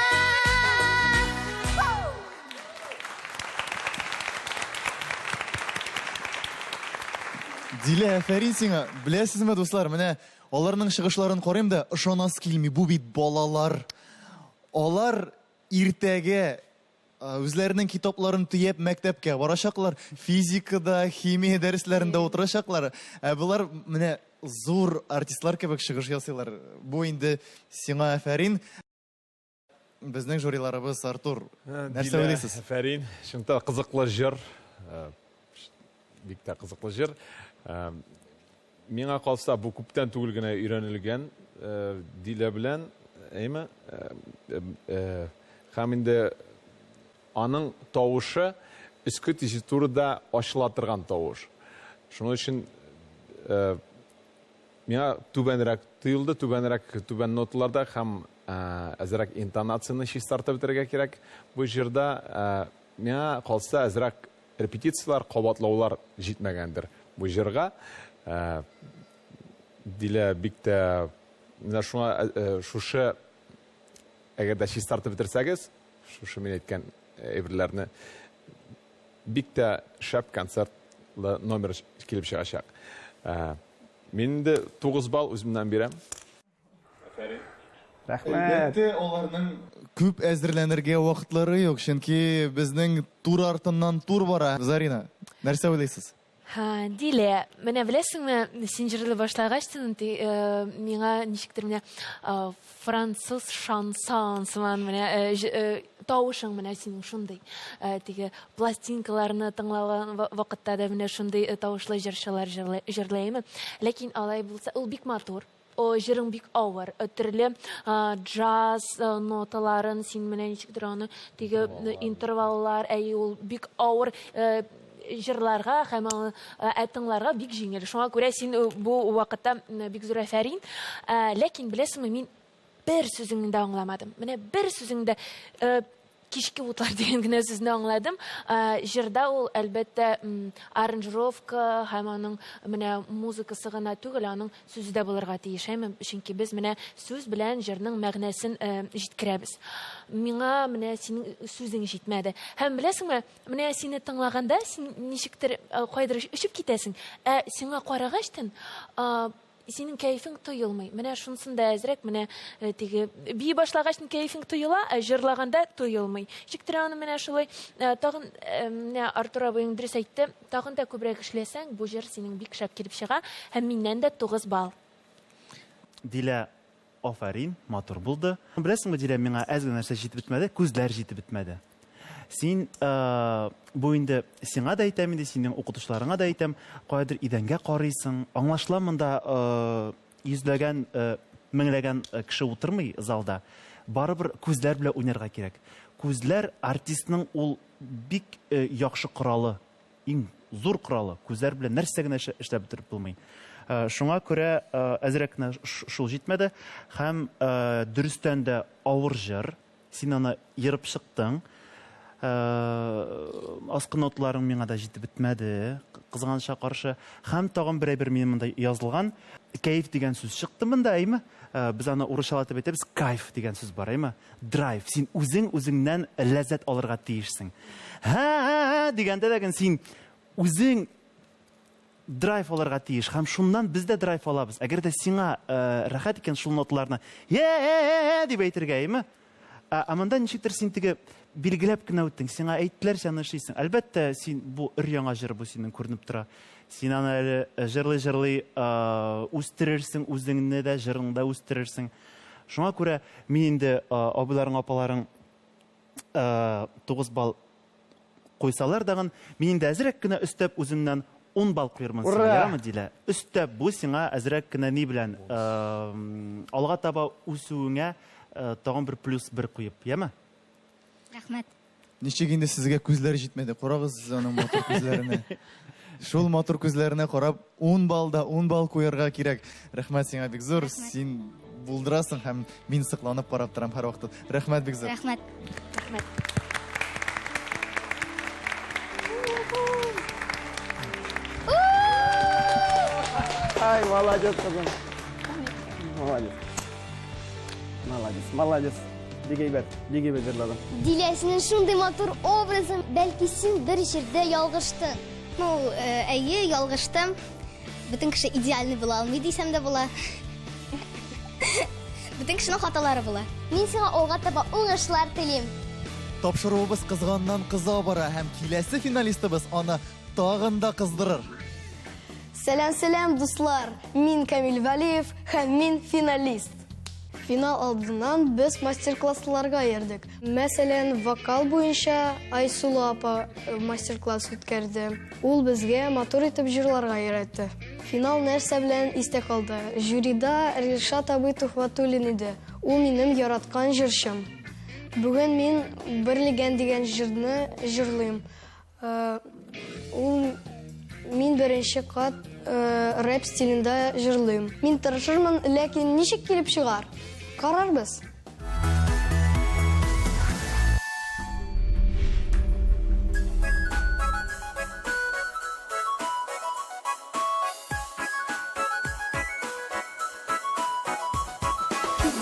Дилә, афәрин сиңа. Беләсезме, дуслар, менә аларның чыгышларын карыйм да, ышанасы килми. Бу бит балалар. Алар иртәгә үзләренең китапларын төяп мәктәпкә барачаклар, физикада, химия дәресләрендә утырачаклар. Ә болар менә зур артистлар кебек чыгыш ясыйлар. Бу инде сиңа афәрин. Безнең жюриларыбыз Артур, нәрсә Дилә, уйлыйсыз? Афәрин. Чынлап та кызыклы җыр. Бик тә кызыклы җыр. Миңа калса, бу күптән түгел генә өйрәнелгән Дилә белән, әйме? Һәм инде аның тавышы өске тезитурада ачыла торган тавыш. Шуның өчен миңа түбәнрәк тоелды, түбәнрәк, түбән ноталарда һәм әзрәк интонацияне чистартып бетерергә кирәк бу җырда. Миңа калса, әзрәк репетицияләр, кабатлаулар җитмәгәндер бу җырга. Дилә бик тә менә шуңа, шушы, әгәр дә чистартып бетерсәгез, шушы мин әйткән әйберләрне, бик тә шәп концертлы номер килеп чыгачак. Мин инде 9 балл үземнән бирәм. Афәрин. Рәхмәт. Әлбәттә, аларның күп әзерләнергә вакытлары юк, чөнки безнең тур артыннан тур бара. Зарина, нәрсә уйлыйсыз? Ха, Дилә, менә беләсеңме, син җырлый башлагач, миңа ничектер менә француз шансон сыман менә тавышың менә синең шундый. Теге пластинкаларны тыңлаган вакытта да менә шундый тавышлы җырчылар җырлыймы. Ләкин алай булса, ул бик матур. О, җырың бик авыр. Төрле джаз ноталарын син менә ничектер аны теге интерваллар, әй, ул бик авыр җырларга һәм аны тыңларга бик җиңел. Шуңа күрә син бу вакытта бик зур афәрин. Ләкин беләсеңме, мин бер сүзеңне дә аңламадым. Менә бер сүзеңне дә, кичке утлар дигән генә сүзне аңладым. Җырда ул, әлбәттә, аранжировка һәм аның менә музыкасы гына түгел, аның сүзе дә булырга тиеш, әйме? Чөнки без менә сүз белән җырның мәгънәсен җиткерәбез. Миңа менә синең сүзең җитмәде. Һәм беләсеңме, менә сине тыңлаганда син ничектер кайдыр очып китәсең. Ә сиңа карагачтын, синең кәефең тоелмый. Менә шунысын да әзрәк, менә теге бии башлагач кәефең тоела, ә җырлаганда тоелмый. Ничектер аны менә шулай, тагын, менә Артур абыең дөрес әйтте, тагын да күбрәк эшләсәң, бу җыр синең бик шәп килеп чыга һәм миннән дә 9 балл. Дилә, афәрин, матур булды. Беләсеңме, Дилә, миңа әз генә нәрсә җитеп бетмәде, күзләр җитеп бетмәде. Син бу инде сиңа да әйтәм инде, синең укытучыларыңа да әйтәм, каядыр идәнгә карыйсың. Аңлашыла монда йөзләгән, меңләгән кеше утырмый залда. Барыбер күзләр белән уйнарга кирәк. Күзләр артистның ул бик яхшы коралы, иң зур коралы. Күзләр белән нәрсә генә эшләп бетереп булмый. Шуңа күрә әзрәк кенә шул җитмәде. Һәм дөрестән дә авыр җыр. Син аны ерып чыктың. Аскы ноталарың миңа да җитеп бетмәде, кызганычка каршы. Һәм тагын бер әйбер минем монда язылган. Кәеф дигән сүз чыкты монда, әйме? Без аны урысчалатып әйтәбез, кайф дигән сүз бар, әйме? Драйв. Син үзең үзеңнән ләззәт алырга тиешсең. Һә дигәндә дә син үзең драйв алырга тиеш. Һәм шуннан без дә драйв алабыз. Әгәр дә сиңа рәхәт икән шул ноталарны е дип әйтергә, әйме? Ә монда ничектер син теге билгеләп кенә үттең. Сиңа әйттеләр, син аны эшлисең. Әлбәттә, син бу өр-яңа җыр бу синең күренеп тора. Син аны әле җырлый-җырлый үстерерсең үзеңне дә, җырыңны да үстерерсең. Шуңа күрә мин инде абыйларың, апаларың 9 балл куйсалар дагын, мин инде әзрәк кенә өстәп үземнән 10 балл куермын сиңа, ярамы, Дилә? Өстәп, бу сиңа әзрәк кенә ни белән алга таба үсүеңә тагын бер плюс бер куеп, яме? Рәхмәт. Ничек инде сезгә күзләр җитмәде? Карагыз сез аның матур күзләренә. Шул матур күзләренә карап, 10 балл да 10 балл куярга кирәк. Рәхмәт сиңа бик зур. Син булдырасың һәм мин сокланып карап торам һәрвакыт. Рәхмәт бик зур. Рәхмәт. Рәхмәт. Ай, молодец, кызым. Молодец. Молодец, молодец. Бик әйбәт, бик әйбәт җырладың. Дилә, синең шундый матур образың, бәлки син бер җирдә ялгыштың. Ну, әйе, ялгыштым. Бөтен кеше идеальный була алмый дисәм дә була. Бөтен кешенең хаталары була. Мин сиңа алга таба уңышлар телим. Тапшыруыбыз кызганнан кыза бара һәм киләсе финалистыбыз аны тагын да кыздырыр. Сәлам, сәлам, дуслар! Мин Камил Вәлиев һәм мин финалист. Финал алдыннан без мастер-классларга йөрдек. Мәсәлән, вокал буенча Айсулу апа мастер-класс үткәрде. Ул безгә матур итеп җырларга өйрәтте. Финал нәрсә белән истә калды? Жюрида Ришат абый Тухватуллин иде. Ул минем яраткан җырчым. Бүген мин Берлегән дигән җырны җырлыйм. Ул мин беренче кат рэп стилендә җырлыйм. Мин тырышырмын, ләкин ничек килеп чыгар? Карарбыз.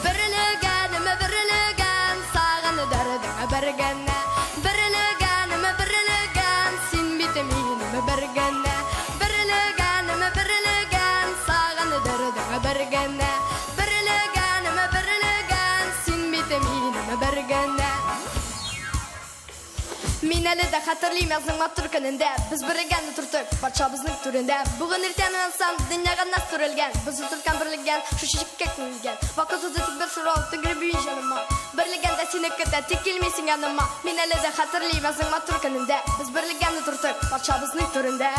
Берлегәнем, берлегән, сагындырдың бер генә. Берлегәнем, берлегән, син бит минем бер генә. Берлегәнем, берлегән, сагындырдың бер генә. Берлегәнем, берлегән, син бит минем бер генә. Мин әле дә хәтерлим язның матур көнендә Без берлегән утырттык патшабызның түрендә Бүген иртән уянсам, дөньяга наз сүрелгән Без утырткан берлегән, шул чәчәккә күмелгән Вакыт узды тик бер сорау тәгәрәп җаныма Берлегән дә сине көтә, тик килмисең яныма Мин әле дә хәтерлим язның матур көнендә Без берлегән утырттык патшабызның түрендә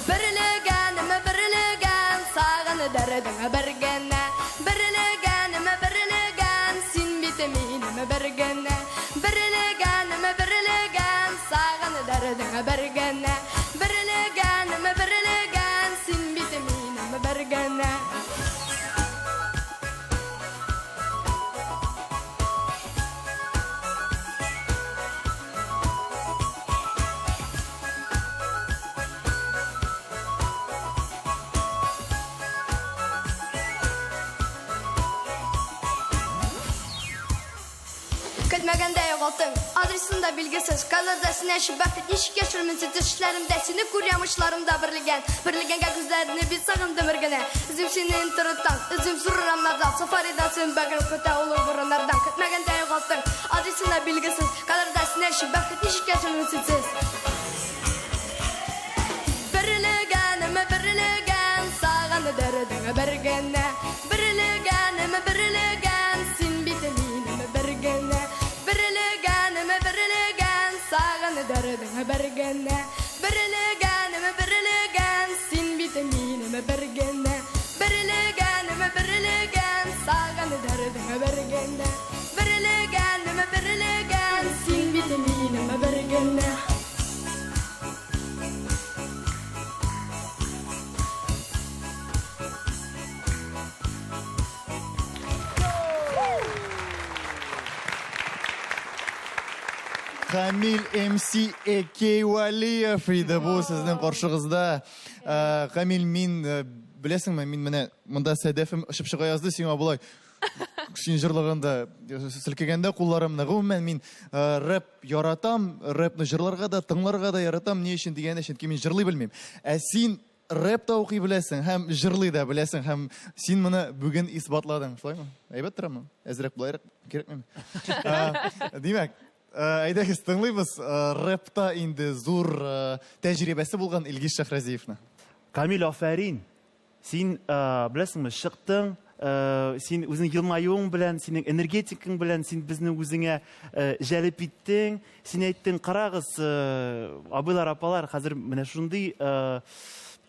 Берлегәнем, берлегән, сагындырдың бер генә. Берлегәнем, берлегән, син бит минем бер генә. Берлегәнем, берлегән, сагындырдың бер генә. Берлегәнем, берлегән, син бит минем бер генә. Көтмәгәндә югалттың, адресың да билгесез. Кайларда син яши бәхет, ничек яшермен син төшләремдә. Сине күрәм учларымда берлегән. Берлегәнгә күзләрне бит сагындым бер генә. Эзлим сине интернеттан, эзлим зур урамнардан. Сафаридан син бәгырем көтә олы борыннардан. Көтмәгәндә югалттың, адресың да билгесез. Кайларда син яши бәхет, ничек яшермен синсез. Берлегәнем, берлегән, сагындырдың бер генә. Берлегәнем, берлегән, син бит минем бер генә. Берлегәнем, генә. Берлегәнем, берлегән, син бит минем бер генә. Берлегәнем, берлегән, сагындырдың бер генә. Берлегәнем, берлегән, син бит минем бер генә. Камил МС Экей Валиев иде бу сезнең каршыгызда. Камил, мин беләсеңме, мин менә монда сәдәфем очып чыга язды сиңа болай. Син җырлаганда, селкегәндә кулларымны. Гомумән мин рэп яратам, рэпны җырларга да, тыңларга да яратам. Ни өчен дигәндә, чөнки мин җырлый белмим. Ә син рэп та укый беләсең һәм җырлый да беләсең һәм син моны бүген исбатладың, шулаймы? Әйбәт торамы? Әзрәк болайрак кирәкмиме? Димәк, әйдәгез тыңлыйбыз рэпта инде зур тәҗрибәсе булган Илгиз Шәһрәзиевны. Камил, афәрин. Син, беләсеңме, чыктың, син үзең елмаюың белән, синең энергетикаң белән син безне үзеңә җәлеп иттең. Син әйттең, карагыз, абыйлар, апалар, хәзер менә шундый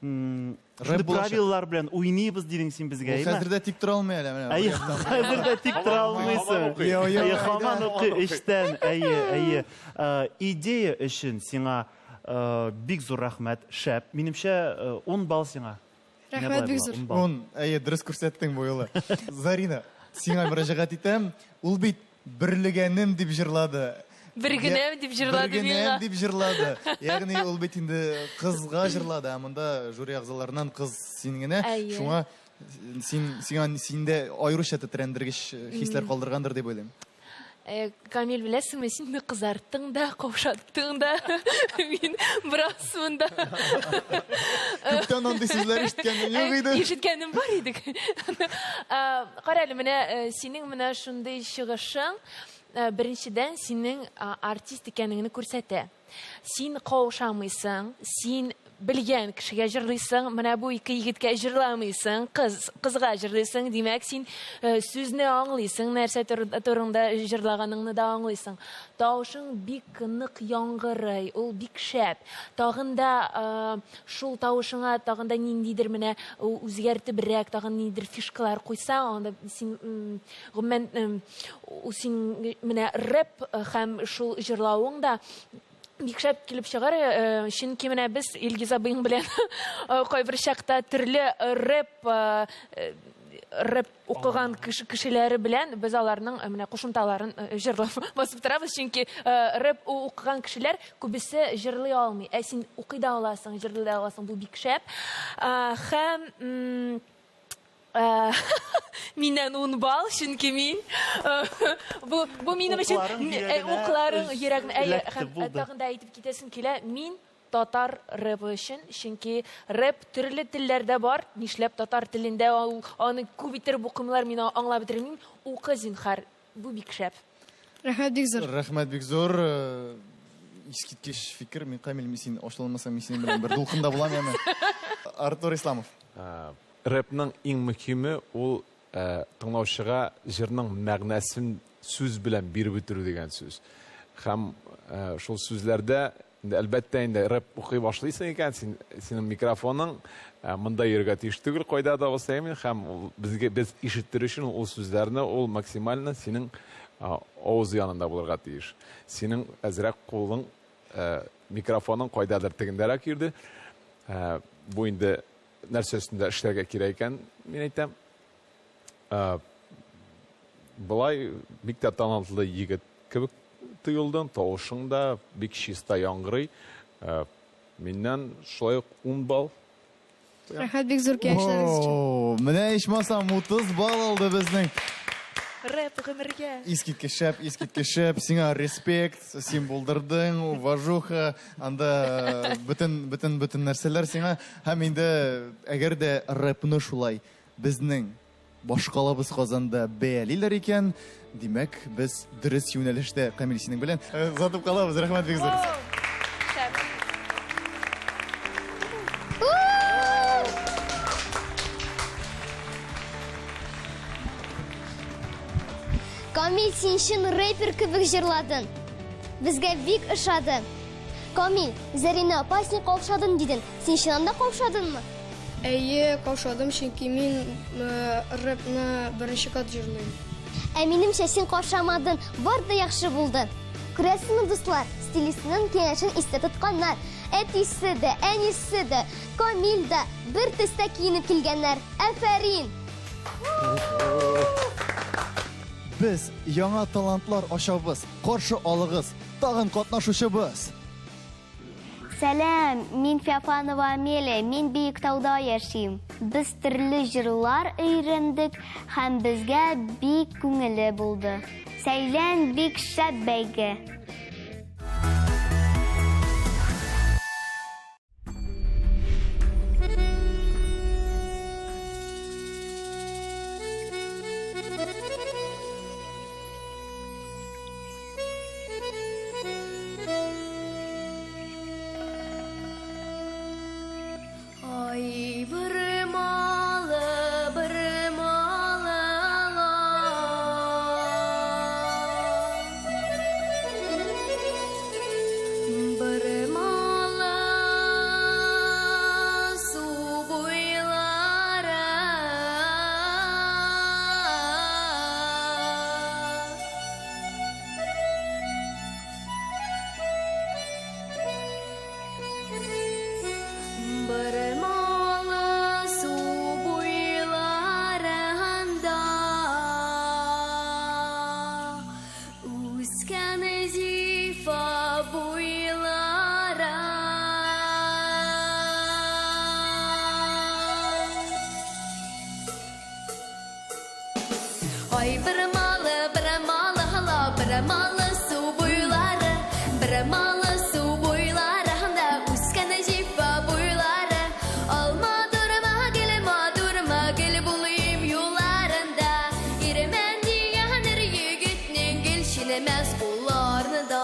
шундый правилалар белән уйныйбыз дидең син безгә, әйме? Хәзер дә тик тора алмый әле менә. Әйе, хәзер дә тик тора алмыйсың. Әйе, һаман укый эчтән. Әйе, әйе. Идея өчен сиңа бик зур рәхмәт, шәп. Минемчә, 10 балл сиңа. Рәхмәт бик зур. 10, әйе, дөрес күрсәттең бу юлы. Зарина, сиңа мөрәҗәгать итәм. Ул бит берлегәнем дип җырлады. Бергенәм дип җырлады миңа. Бергенәм дип җырлады. Ягъни ул бит инде кызга җырлады, ә монда жюри әгъзаларыннан кыз син генә. Шуңа син сиңа синдә аеруча тетрәндергеч хисләр калдыргандыр дип уйлыйм. Камил, беләсеңме, син мине кызарттың да, каушаттың да. Мин бераз монда. Күптән андый сүзләр ишеткәнем юк иде. Ишеткәнем бар иде. Кара әле, менә синең менә шундый чыгышың, беренчедән, синең артист икәнеңне күрсәтә. Син каушамыйсың, син белгән кешегә җырлыйсың, менә бу ике егеткә җырламыйсың, кызга җырлыйсың, димәк, син сүзне аңлыйсың, нәрсә турында җырлаганыңны да аңлыйсың. Тавышың бик нык яңгырый, ул бик шәп. Тагын да шул тавышыңа тагын да ниндидер менә үзгәртебрәк, тагын ниндидер фишкалар куйсаң, анда син гомумән син менә рэп һәм шул җырлавың да бик шәп килеп чыгар, чөнки менә без Илгиз абыең белән кайбер чакта төрле рэп укыган кешеләре белән без аларның менә кушымталарын җырлап басып торабыз, чөнки рэп укыган кешеләр күбесе җырлый алмый. Ә син укый да аласың, җырлый да аласың, бу бик шәп. Һәм миннән 10 балл, чөнки мин бу минем өчен укларың йөрәгемә. Тагын да әйтеп китәсем килә, мин татар рэпы өчен, чөнки рэп төрле телләрдә бар, нишләп татар телендә аны күп иттереп укымыйлар, мин аңлап бетермим. Укы, зинһар, бу бик шәп. Рәхмәт бик зур. Рәхмәт бик зур. Искиткеч фикер. Мин Камил, мин син ачуланмасаң, мин синең белән бер дулкында булам яме. Артур Исламов. Рэпның иң мөһиме ул тыңлаучыга җырның мәгънәсен сүз белән биреп үтерү дигән сүз. Һәм шул сүзләрдә инде әлбәттә инде рэп укый башлыйсың икән, син синең микрофоның монда йөрергә тиеш түгел, кайда да булса имин, һәм безгә без ишеттерү өчен ул сүзләрне ул максимально синең авыз янында булырга тиеш. Синең әзрәк кулың микрофоның кайдадыр тегендәрәк йөрде. Бу инде нәрсә өстендә эшләргә кирәк икән, мин әйтәм. Болай бик тә талантлы егет кебек тоелдың, тавышың да бик чиста яңгырый. Миннән шулай ук 10 балл. Рәхмәт бик зур киңәшләрегез өчен. Менә ичмасам 30 балл алды безнең. Рэп гомергә. Искиткеч шәп, искиткеч шәп. Сиңа респект, син булдырдың, уважуха, анда бөтен, бөтен, бөтен нәрсәләр сиңа. Һәм инде әгәр дә рэпны шулай безнең башкалабыз Казанда бәялиләр икән, димәк, без дөрес юнәлештә Камил синең белән озатып калабыз. Рәхмәт бик зур. Камил, син чын рэпер кебек җырладың. Безгә бик ошады. Камил, Зәринә апа, син каушадың дидең. Син чыннан да каушадыңмы? Әйе, каушадым, чөнки мин рэпны беренче кат җырлыйм. Ә минемчә, син каушамадың, бар да яхшы булды. Күрәсезме, дуслар, стилистның киңәшен истә тотканнар. Әтисе дә, әнисе дә, Камил дә бер төстә киенеп килгәннәр. Афәрин! Без яңа талантлар ачабыз. Каршы алыгыз, тагын катнашучыбыз! Сәлам, мин Феофанова Амелия, мин Биектауда яшим. Без төрле җырлар өйрәндек һәм безгә бик күңелле булды. Сәйлән бик шәп бәйге. Ай, бер малы, бер малы Бер малы су буйлары. Бер малы су буйларында Үскән зифа буйлары. Ай, бер малы, бер малы, һала, бер малы су буйлары, бер малы су буйларында үскән зифа буйлары. Алма дурма, гел мадурма, гел булыйм юлларында. Ирмен дигән ир егетнең гел шинемәс кулларында.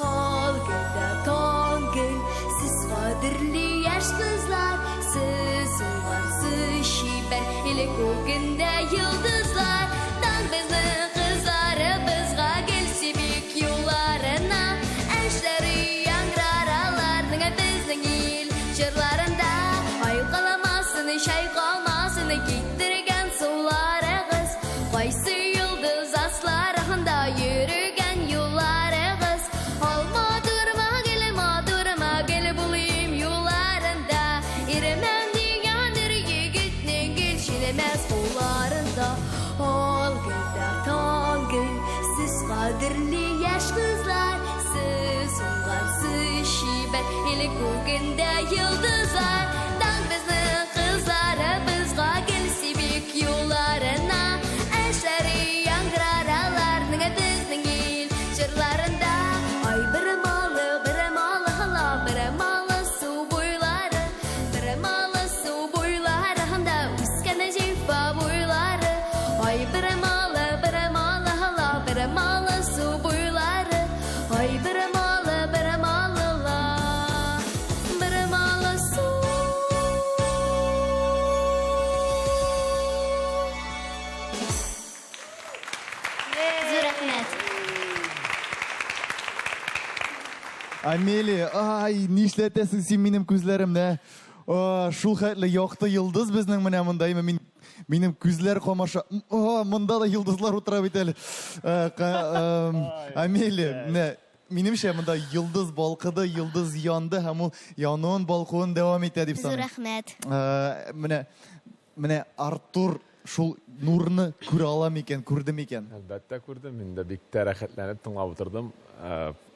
Ал гөлдә таң гөл, сез кадерле яшь кызлар, сез уңгансыз чибәр, иле күгендә йолдызлар. Таң безнең кызларыбызга гел сибик юлларына, әшләре яңгырар аларның безнең ил җырларында. Ай каламасын, чайкалмасын киттергән суларыгыз, кайсы йолдыз асларында йөрегән юлларыгыз. Алма дурма, гел мадурма, гел булыйм юлларында. Ирмән дигән ир егетнең гел шинемәс кулларында. Ал гөлдә таң гөл, сез кадерле яшь кызлар, сез уңгансыз чибәр, иле күгендә йолдызлар. Таң безнең кызларыбызга гел сибик юлларына, әшләре яңгырар аларның безнең ил җырларында. Ай, бер малы, бер малы, һала, бер малы су буйлары, бер малы су буйларында үскән зифа буйлары. Ай, бер малы, бер малы, һала, бер малы су буйлары. Ай, бер малы, бер малы, ла, бер малы су. Зур рәхмәт. Амелия, ай, нишләтәсең син минем күзләремне? Шул хәтле якты йолдыз безнең менә монда, әйме, мин минем күзләр камаша. Монда да йолдызлар утыра бит әле. Амелия, менә минемчә монда йолдыз балкыды, йолдыз янды һәм ул януын, балкуын дәвам итә дип Зур саныйм. рәхмәт. Менә Артур шул нурны күрә ала микән, күрде микән? Әлбәттә күрдем, мин дә бик тә рәхәтләнеп тыңлап утырдым.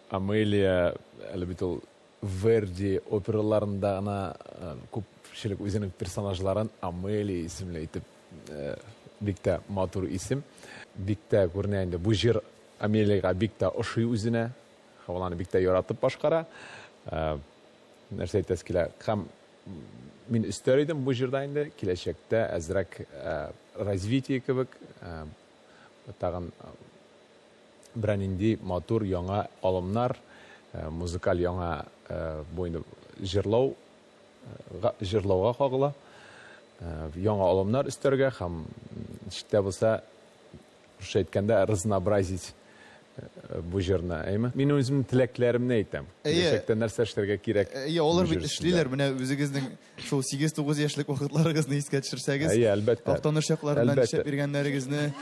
Амелия әле бит ул Верди операларында гына күпчелек үзенең персонажларын Амелия исемле итеп, бик тә матур исем. Бик тә күренә инде бу җыр Амелиягә бик тә ошый үзенә. Һәм ул аны бик тә яратып башкара. Нәрсә әйтәсе килә? Һәм мин өстәр идем бу җырда инде киләчәктә әзрәк развитие кебек, тагын берәр нинди матур яңа алымнар, музыкаль яңа, бу инде җырлауга кагыла. Яңа алымнар өстәргә һәм ничек тә булса, русча әйткәндә, разнообразить бу җырны, әйме? Мин үземнең теләкләремне әйтәм. Киләчәктә нәрсә эшләргә кирәк? Әйе, алар бит эшлиләр. Менә үзегезнең шул 8-9 яшьлек вакытларыгызны искә төшерсәгез. Әйе, әлбәттә. Актаныш якларыннан эшләп йөргәннәрегезне.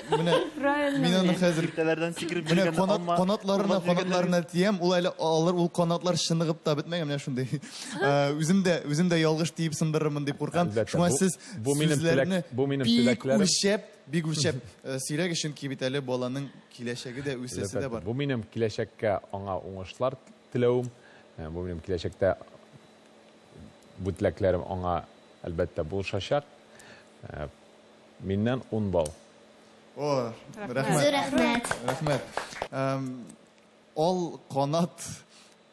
Менә мин аны хәзер Киртәләрдән сикереп менә канатларына канатларына тиям, ул әле алар ул канатлар чыныгып та бетмәгән, менә шундый. Үзем дә үзем дә ялгыш тиеп сындырырмын дип куркам. Шуңа сез сүзләрне бик үлчәп, бик үлчәп сөйләгез, чөнки бит әле баланың киләчәге дә, үсәсе дә бар. Бу минем киләчәккә аңа уңышлар теләвем. Бу минем киләчәктә бу теләкләрем аңа әлбәттә булышачак. Миннән 10 балл. О, рәхмәт. Зур рәхмәт. Рәхмәт. Ал канат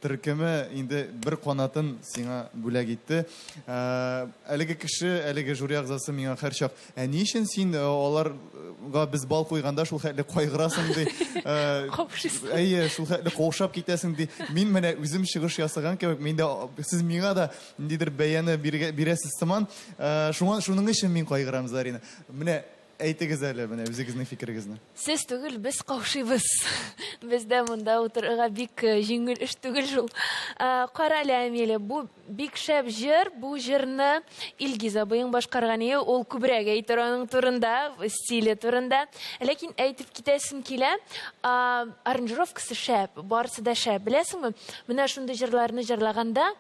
төркеме инде бер канатын сиңа бүләк итте. Әлеге кеше, әлеге жюри әгъзасы миңа һәрчак, ә ни өчен син аларга без балл куйганда шул хәтле кайгырасың ди. Каушыйсың. Әйе, шул хәтле каушап китәсең ди. Мин менә үзем чыгыш ясаган кебек, мин дә сез миңа да ниндидер бәяне бирәсез сыман. Шуңа шуның өчен мин кайгырам, Зарина. Менә әйтегез әле, менә үзегезнең фикерегезне. Сез түгел, без каушыйбыз. Бездә монда утырырга бик җиңел эш түгел шул. Кара әле, Амелия, бу бик шәп җыр. Бу җырны Илгиз абыең башкарган иде. Ул күбрәк әйтер аның турында, стиле турында. Ләкин әйтеп китәсем килә, аранжировкасы шәп, барысы да шәп. Беләсеңме, менә шундый җырларны җырлаганда,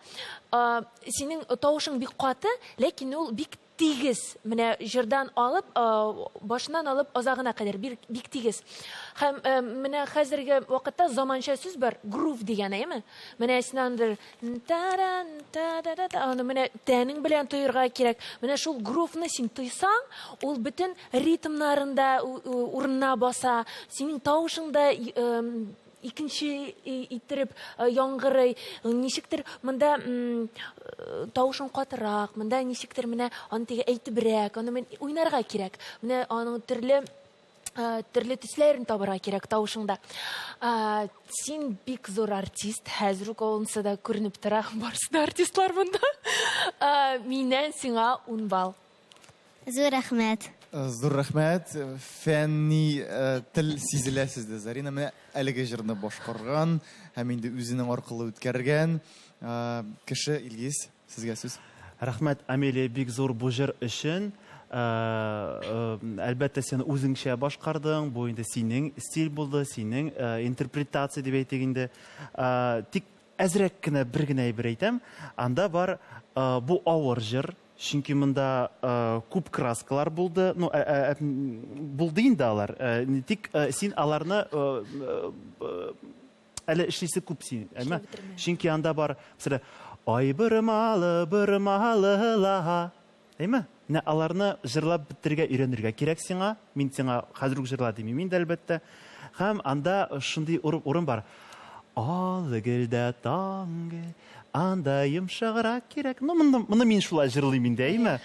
синең тавышың бик каты, ләкин ул бик тигез. Менә җырдан алып, башыннан алып азагына кадәр бик тигез. Һәм менә хәзерге вакытта заманча сүз бар, грув дигән, әйеме? Менә син андыр таран та-да-да-да, аны менә тәнең белән тоерга кирәк. Менә шул грувны син тойсаң, ул бөтен ритмнарында урынына баса, синең тавышың да икенче иттереп яңгырый. Ничектер монда тавышың катырак, монда ничектер менә аны теге әйтебрәк, аны уйнарга кирәк. Менә аның төрле төрле төсләрен табырга кирәк тавышыңда. Син бик зур артист, хәзер үк анысы да күренеп тора, барысы да артистлар монда. Миннән сиңа 10 балл. Зур рәхмәт. Зур рәхмәт. Фәнни тел сизелә сездә, Зарина. Менә әлеге җырны башкарган һәм инде үзенең аркылы үткәргән кеше Илгиз, сезгә сүз. Рәхмәт, Амелия, бик зур бу җыр өчен. Әлбәттә, син үзеңчә башкардың, бу инде синең стиль булды, синең интерпретация дип әйтик инде. Тик әзрәк кенә бер генә әйбер әйтәм. Анда бар бу авыр җыр, чөнки монда күп краскалар булды. Ну, булды инде алар. Тик син аларны әле эшлисе күп син, әйме? Чөнки анда бар, мәсәлән, ай бормалы, бормалы ла. Әйме? Менә аларны җырлап бетерергә өйрәнергә кирәк сиңа. Мин сиңа хәзер үк җырла димим инде, әлбәттә. Һәм анда шундый урын бар. Ал гөлдә таң гөл, анда йомшаграк кирәк. Ну, моны мин шулай җырлыйм инде, әйме?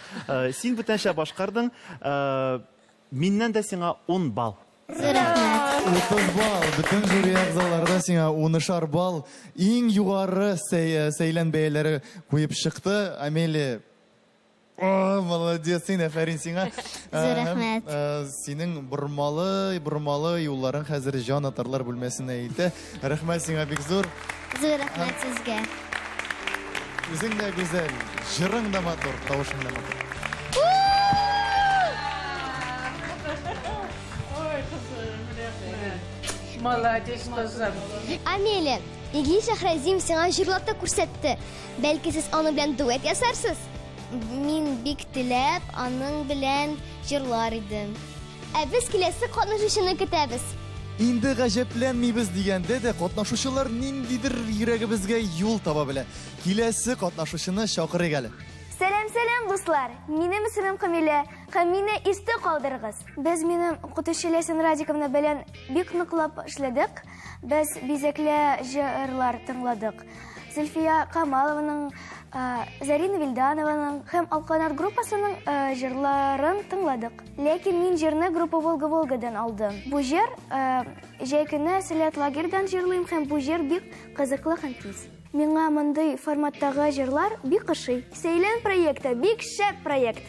Син бүтәнчә башкардың. Миннән дә сиңа 10 балл. 30 балл. Бөтен жюри әгъзалары да сиңа унышар балл. Иң югары сәйлән бәяләре куеп чыкты. Амелия, о, молодец, син, афәрин сиңа. Зур рәхмәт. Синең бормалы, бормалы юлларың хәзер җан атарлар бүлмәсенә илтә. Рәхмәт сиңа бик зур. Зур рәхмәт сезгә. Үзең дә гүзәл, җырың да матур, тавышың да матур. Ой, кызым, рәхмәт. Молодец, кызым. Амелия, Илгиз Шәһразиев сиңа җырлап та күрсәтте. Бәлки сез аның белән дуэт ясарсыз? Мин бик теләп аның белән җырлар идем. Ә без киләсе катнашучыны көтәбез. Инде гаҗәпләнмибез дигәндә дә катнашучылар ниндидер йөрәгебезгә юл таба белә. Киләсе катнашучыны чакырыйк әле. Сәлам, сәлам, дуслар! Минем исемем Камилә һәм мине истә калдырыгыз. Без минем укытучы Ләйсән Радиковна белән бик ныклап эшләдек. Без бизәкле җырлар тыңладык. Зөлфия Камалованың, Зарина Вильданованың һәм Алканат группасының җырларын тыңладык. Ләкин мин җырны группа Волга-Волгадан алдым. Бу җыр җәй көне Сәләт лагерьдан җырлыйм һәм бу җыр бик кызыклы һәм тиз. Миңа мондый форматтагы җырлар бик ошый. Сәйлән проекты бик шәп проект.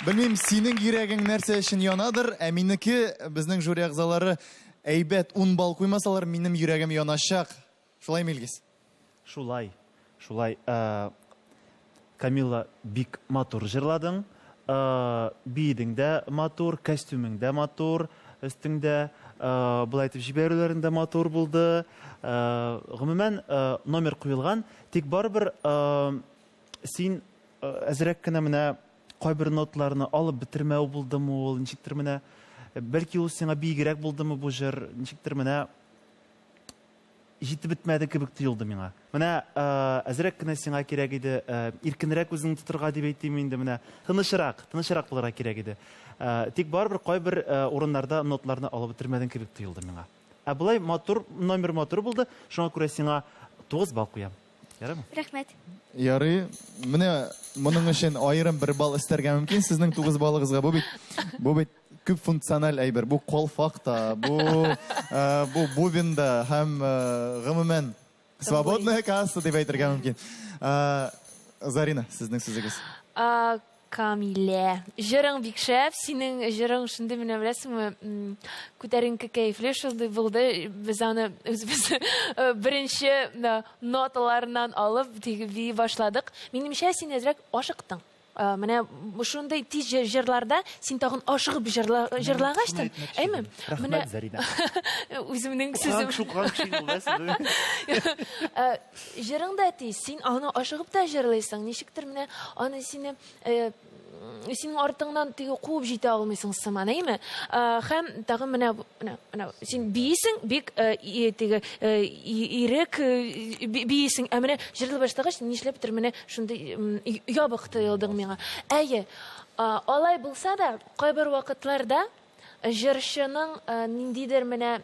Белмим, синең йөрәгең нәрсә өчен янадыр, ә минеке, безнең жюри әгъзалары әйбәт 10 балл куймасалар, минем йөрәгем яначак. Шулаймы, Илгиз? Шулай, шулай. Э, Камила, бик матур җырладың. Э, биедең дә матур, костюмең дә матур, өстеңдә э, болай итеп җибәрүләрең дә матур булды. Гомумән, номер куелган, тик барыбер син әзрәк кенә менә кайбер ноталарны алып бетермәү булдымы ул, ничектер менә, бәлки ул сиңа биегрәк булдымы бу җыр, ничектер менә җитеп бетмәде кебек тоелды миңа. Менә әзрәк кенә сиңа кирәк иде, иркенрәк үзеңне тотырга дип әйтим инде, менә тынычрак, тынычрак булырга кирәк иде. Тик барыбер кайбер урыннарда ноталарны алып бетермәдең кебек тоелды миңа. Ә болай матур, номер матур булды, шуңа күрә сиңа 9 балл куям. Ярыймы? Рәхмәт. Ярый. Менә моның өчен аерым бер балл өстәргә мөмкин сезнең 9 баллыгызга. Бу бит бу бит күп функциональ әйбер. Бу колфак та, бу э, бу бубен да һәм э, гомумән свободная касса дип әйтергә мөмкин. Э, Зарина, сезнең сүзегез. Камилә, җырың бик шәп, синең җырың шундый менә беләсеңме, күтәренке кәефле шундый булды. Без аны үзебез беренче ноталарыннан алып бии башладык. Минемчә, син әзрәк ашыктың. Менә шундый тиз җырларда син тагын ашыгып җырлагач та, әйме? Рәхмәт, Зарина. Үземнең сүзем. Шукан кеше булды. Җырың да тиз, син аны ашыгып та җырлыйсың. Ничектер менә аны сине э, синең артыңнан теге куып җитә алмыйсың сыман, әйме? Э, һәм тагын менә менә менә син биисең, бик э, теге ирек биисең, ә менә җырлый башлагач, нишләптер менә шундый ябык тоелдың миңа. Әйе, алай булса да, кайбер вакытларда җырчының ниндидер менә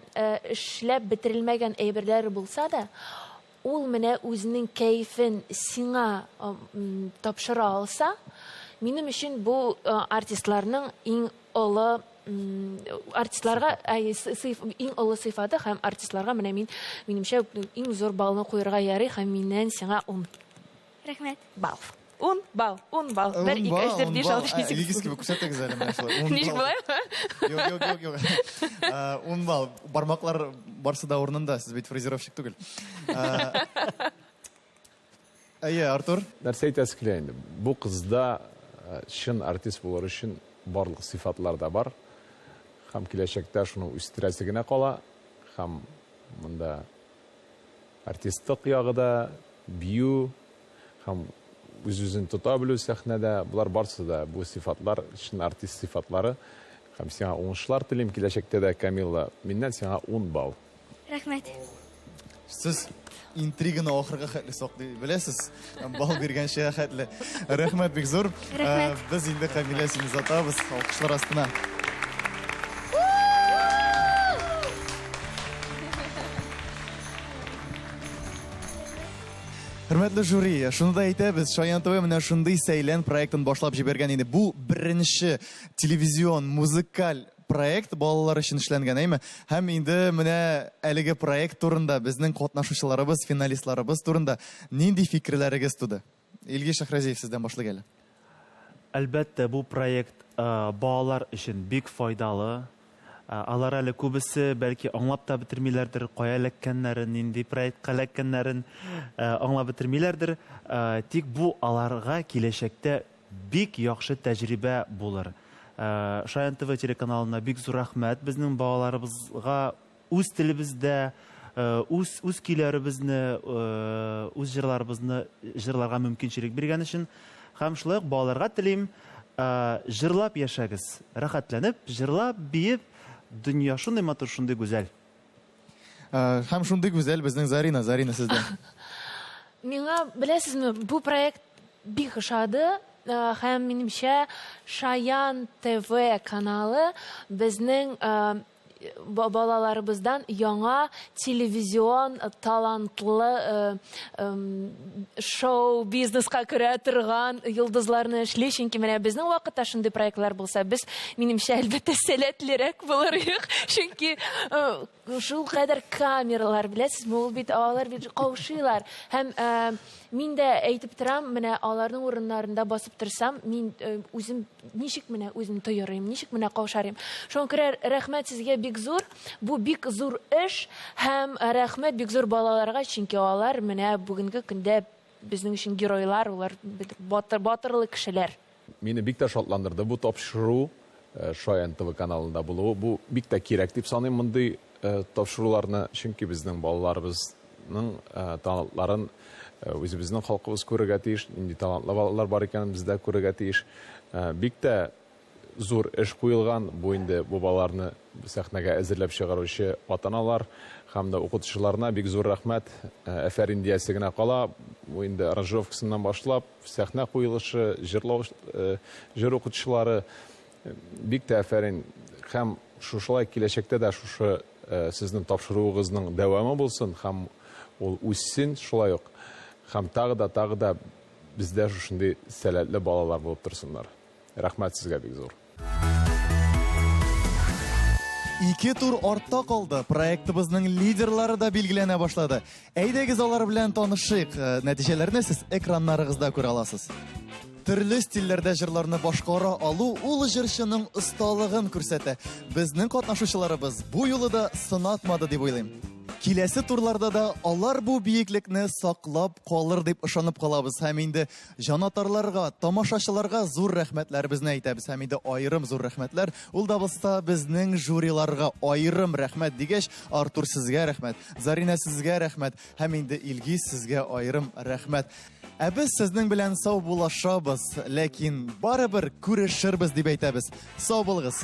эшләп бетерелмәгән әйберләре булса да, ул менә үзенең кәефен сиңа тапшыра алса, минем өчен бу артистларның иң олы артистларга иң олы сыйфаты һәм артистларга менә мин минемчә иң зур баллны куерга ярый һәм миннән сиңа 10. Рәхмәт. Балл. Ун балл, ун балл. Бер, ике, өч, дүрт, биш, алты, җиде, сигез. Илгиз кебек күрсәтегез әле менә шулай. Ун Ничек балл. болай? Юк, юк, юк, юк. Ун балл. Бармаклар барсы да урынында, сез бит фрезеровщик түгел. Әйе, Артур. Нәрсә әйтәсе килә инде? Бу кызда чын артист булыр өчен барлык сыйфатлар да бар. Һәм киләчәктә шуны үстерәсе генә кала. Һәм монда артистлык ягы да, бию һәм үз-үзен тота белү сәхнәдә, болар барысы да бу сыйфатлар, чын артист сыйфатлары. Һәм сиңа уңышлар телим киләчәктә дә, Камилла. Миннән сиңа 10 балл. Рәхмәт. Сез интриганы ахырга хәтле саклый беләсез. Балл биргәнчә хәтле. Рәхмәт бик зур. Рәхмәт. Без инде Камилә сине озатабыз. Алкышлар астына. Хөрмәтле жюри, шуны да әйтәбез, Шаян ТВ менә шундый Сәйлән проектын башлап җибәргән иде. Бу беренче телевизион музыкаль проект балалар өчен эшләнгән, әйме? Һәм инде менә әлеге проект турында безнең катнашучыларыбыз, финалистларыбыз турында нинди фикерләрегез туды? Илгиз Шәһрәзиев, сездән башлыйк әле. Әлбәттә, бу проект балалар өчен бик файдалы. Алар әле күбесе, бәлки, аңлап та бетермиләрдер, кая эләккәннәрен, нинди проектка эләккәннәрен аңлап бетермиләрдер. Тик бу аларга киләчәктә бик яхшы тәҗрибә булыр. Шаян ТВ телеканалына бик зур рәхмәт безнең балаларыбызга үз телебездә, үз үз көйләребезне, үз җырларыбызны җырларга мөмкинчелек биргән өчен. Һәм шулай ук балаларга телим, җырлап яшәгез, рәхәтләнеп, җырлап, биеп, дөнья шундый матур, шундый гүзәл. Һәм шундый гүзәл безнең Зарина. Зарина, сездән. Миңа, беләсезме, бу проект бик ошады. Һәм минемчә, Шаян ТВ каналы безнең балаларыбыздан яңа телевизион талантлы шоу-бизнеска керә торган йолдызларны эшли. Чөнки менә безнең вакытта шундый проектлар булса, без, минемчә, әлбәттә, сәләтлерәк булыр идек. Чөнки Шул кадәр камералар, беләсезме, ул бит алар бит каушыйлар. Һәм э, мин дә әйтеп торам, менә аларның урыннарында басып торсам, мин э, үзем ничек менә үзем тоерыйм, ничек менә каушарыйм. Шуңа күрә рәхмәт сезгә бик зур. Бу бик зур эш һәм рәхмәт бик зур балаларга, чөнки алар менә бүгенге көндә безнең өчен геройлар, улар батыр, батырлы кешеләр. Мине бик тә шатландырды бу тапшыру Шаян ТВ каналында булуы. Бу бик тә кирәк дип саныйм мондый тапшыруларны, чөнки безнең балаларыбызның талантларын үзебезнең халкыбыз күрергә тиеш, нинди талантлы балалар бар икәнен без дә күрергә тиеш. Бик тә зур эш куелган. Бу инде бу балаларны сәхнәгә әзерләп чыгаручы ата-аналар һәм дә укытучыларына бик зур рәхмәт. Әфәрин диясе генә кала. Бу инде аранжировкасыннан башлап, сәхнә куелышы, җырлау, җыр укытучылары бик тә әфәрин. Һәм шушылай киләчәктә дә шушы сезнең тапшыруыгызның дәвамы булсын һәм ул үссен шулай ук. Һәм тагы да, тагы да бездә шушындый сәләтле балалар булып торсыннар. Рәхмәт сезгә бик зур. Ике тур артта калды. Проектыбызның лидерлары да билгеләнә башлады. Әйдәгез алар белән танышыйк. Э, нәтиҗәләрне сез экраннарыгызда күрә аласыз. Төрле стильләрдә җырларны башкара алу ул җырчының осталыгын күрсәтә. Безнең катнашучыларыбыз бу юлы да сынатмады дип уйлыйм. Киләсе турларда да алар бу биеклекне саклап калыр дип ышанып калабыз. Һәм инде Җанатарларга, тамашачыларга зур рәхмәтләребезне әйтәбез һәм инде аерым зур рәхмәтләр ул да булса безнең жюриларга аерым рәхмәт дигәч, Артур сезгә рәхмәт, Зарина сезгә рәхмәт һәм инде Илгиз сезгә аерым рәхмәт. Ә без сезнең белән сау булашабыз, ләкин барыбер күрешербез дип әйтәбез. Сау булыгыз.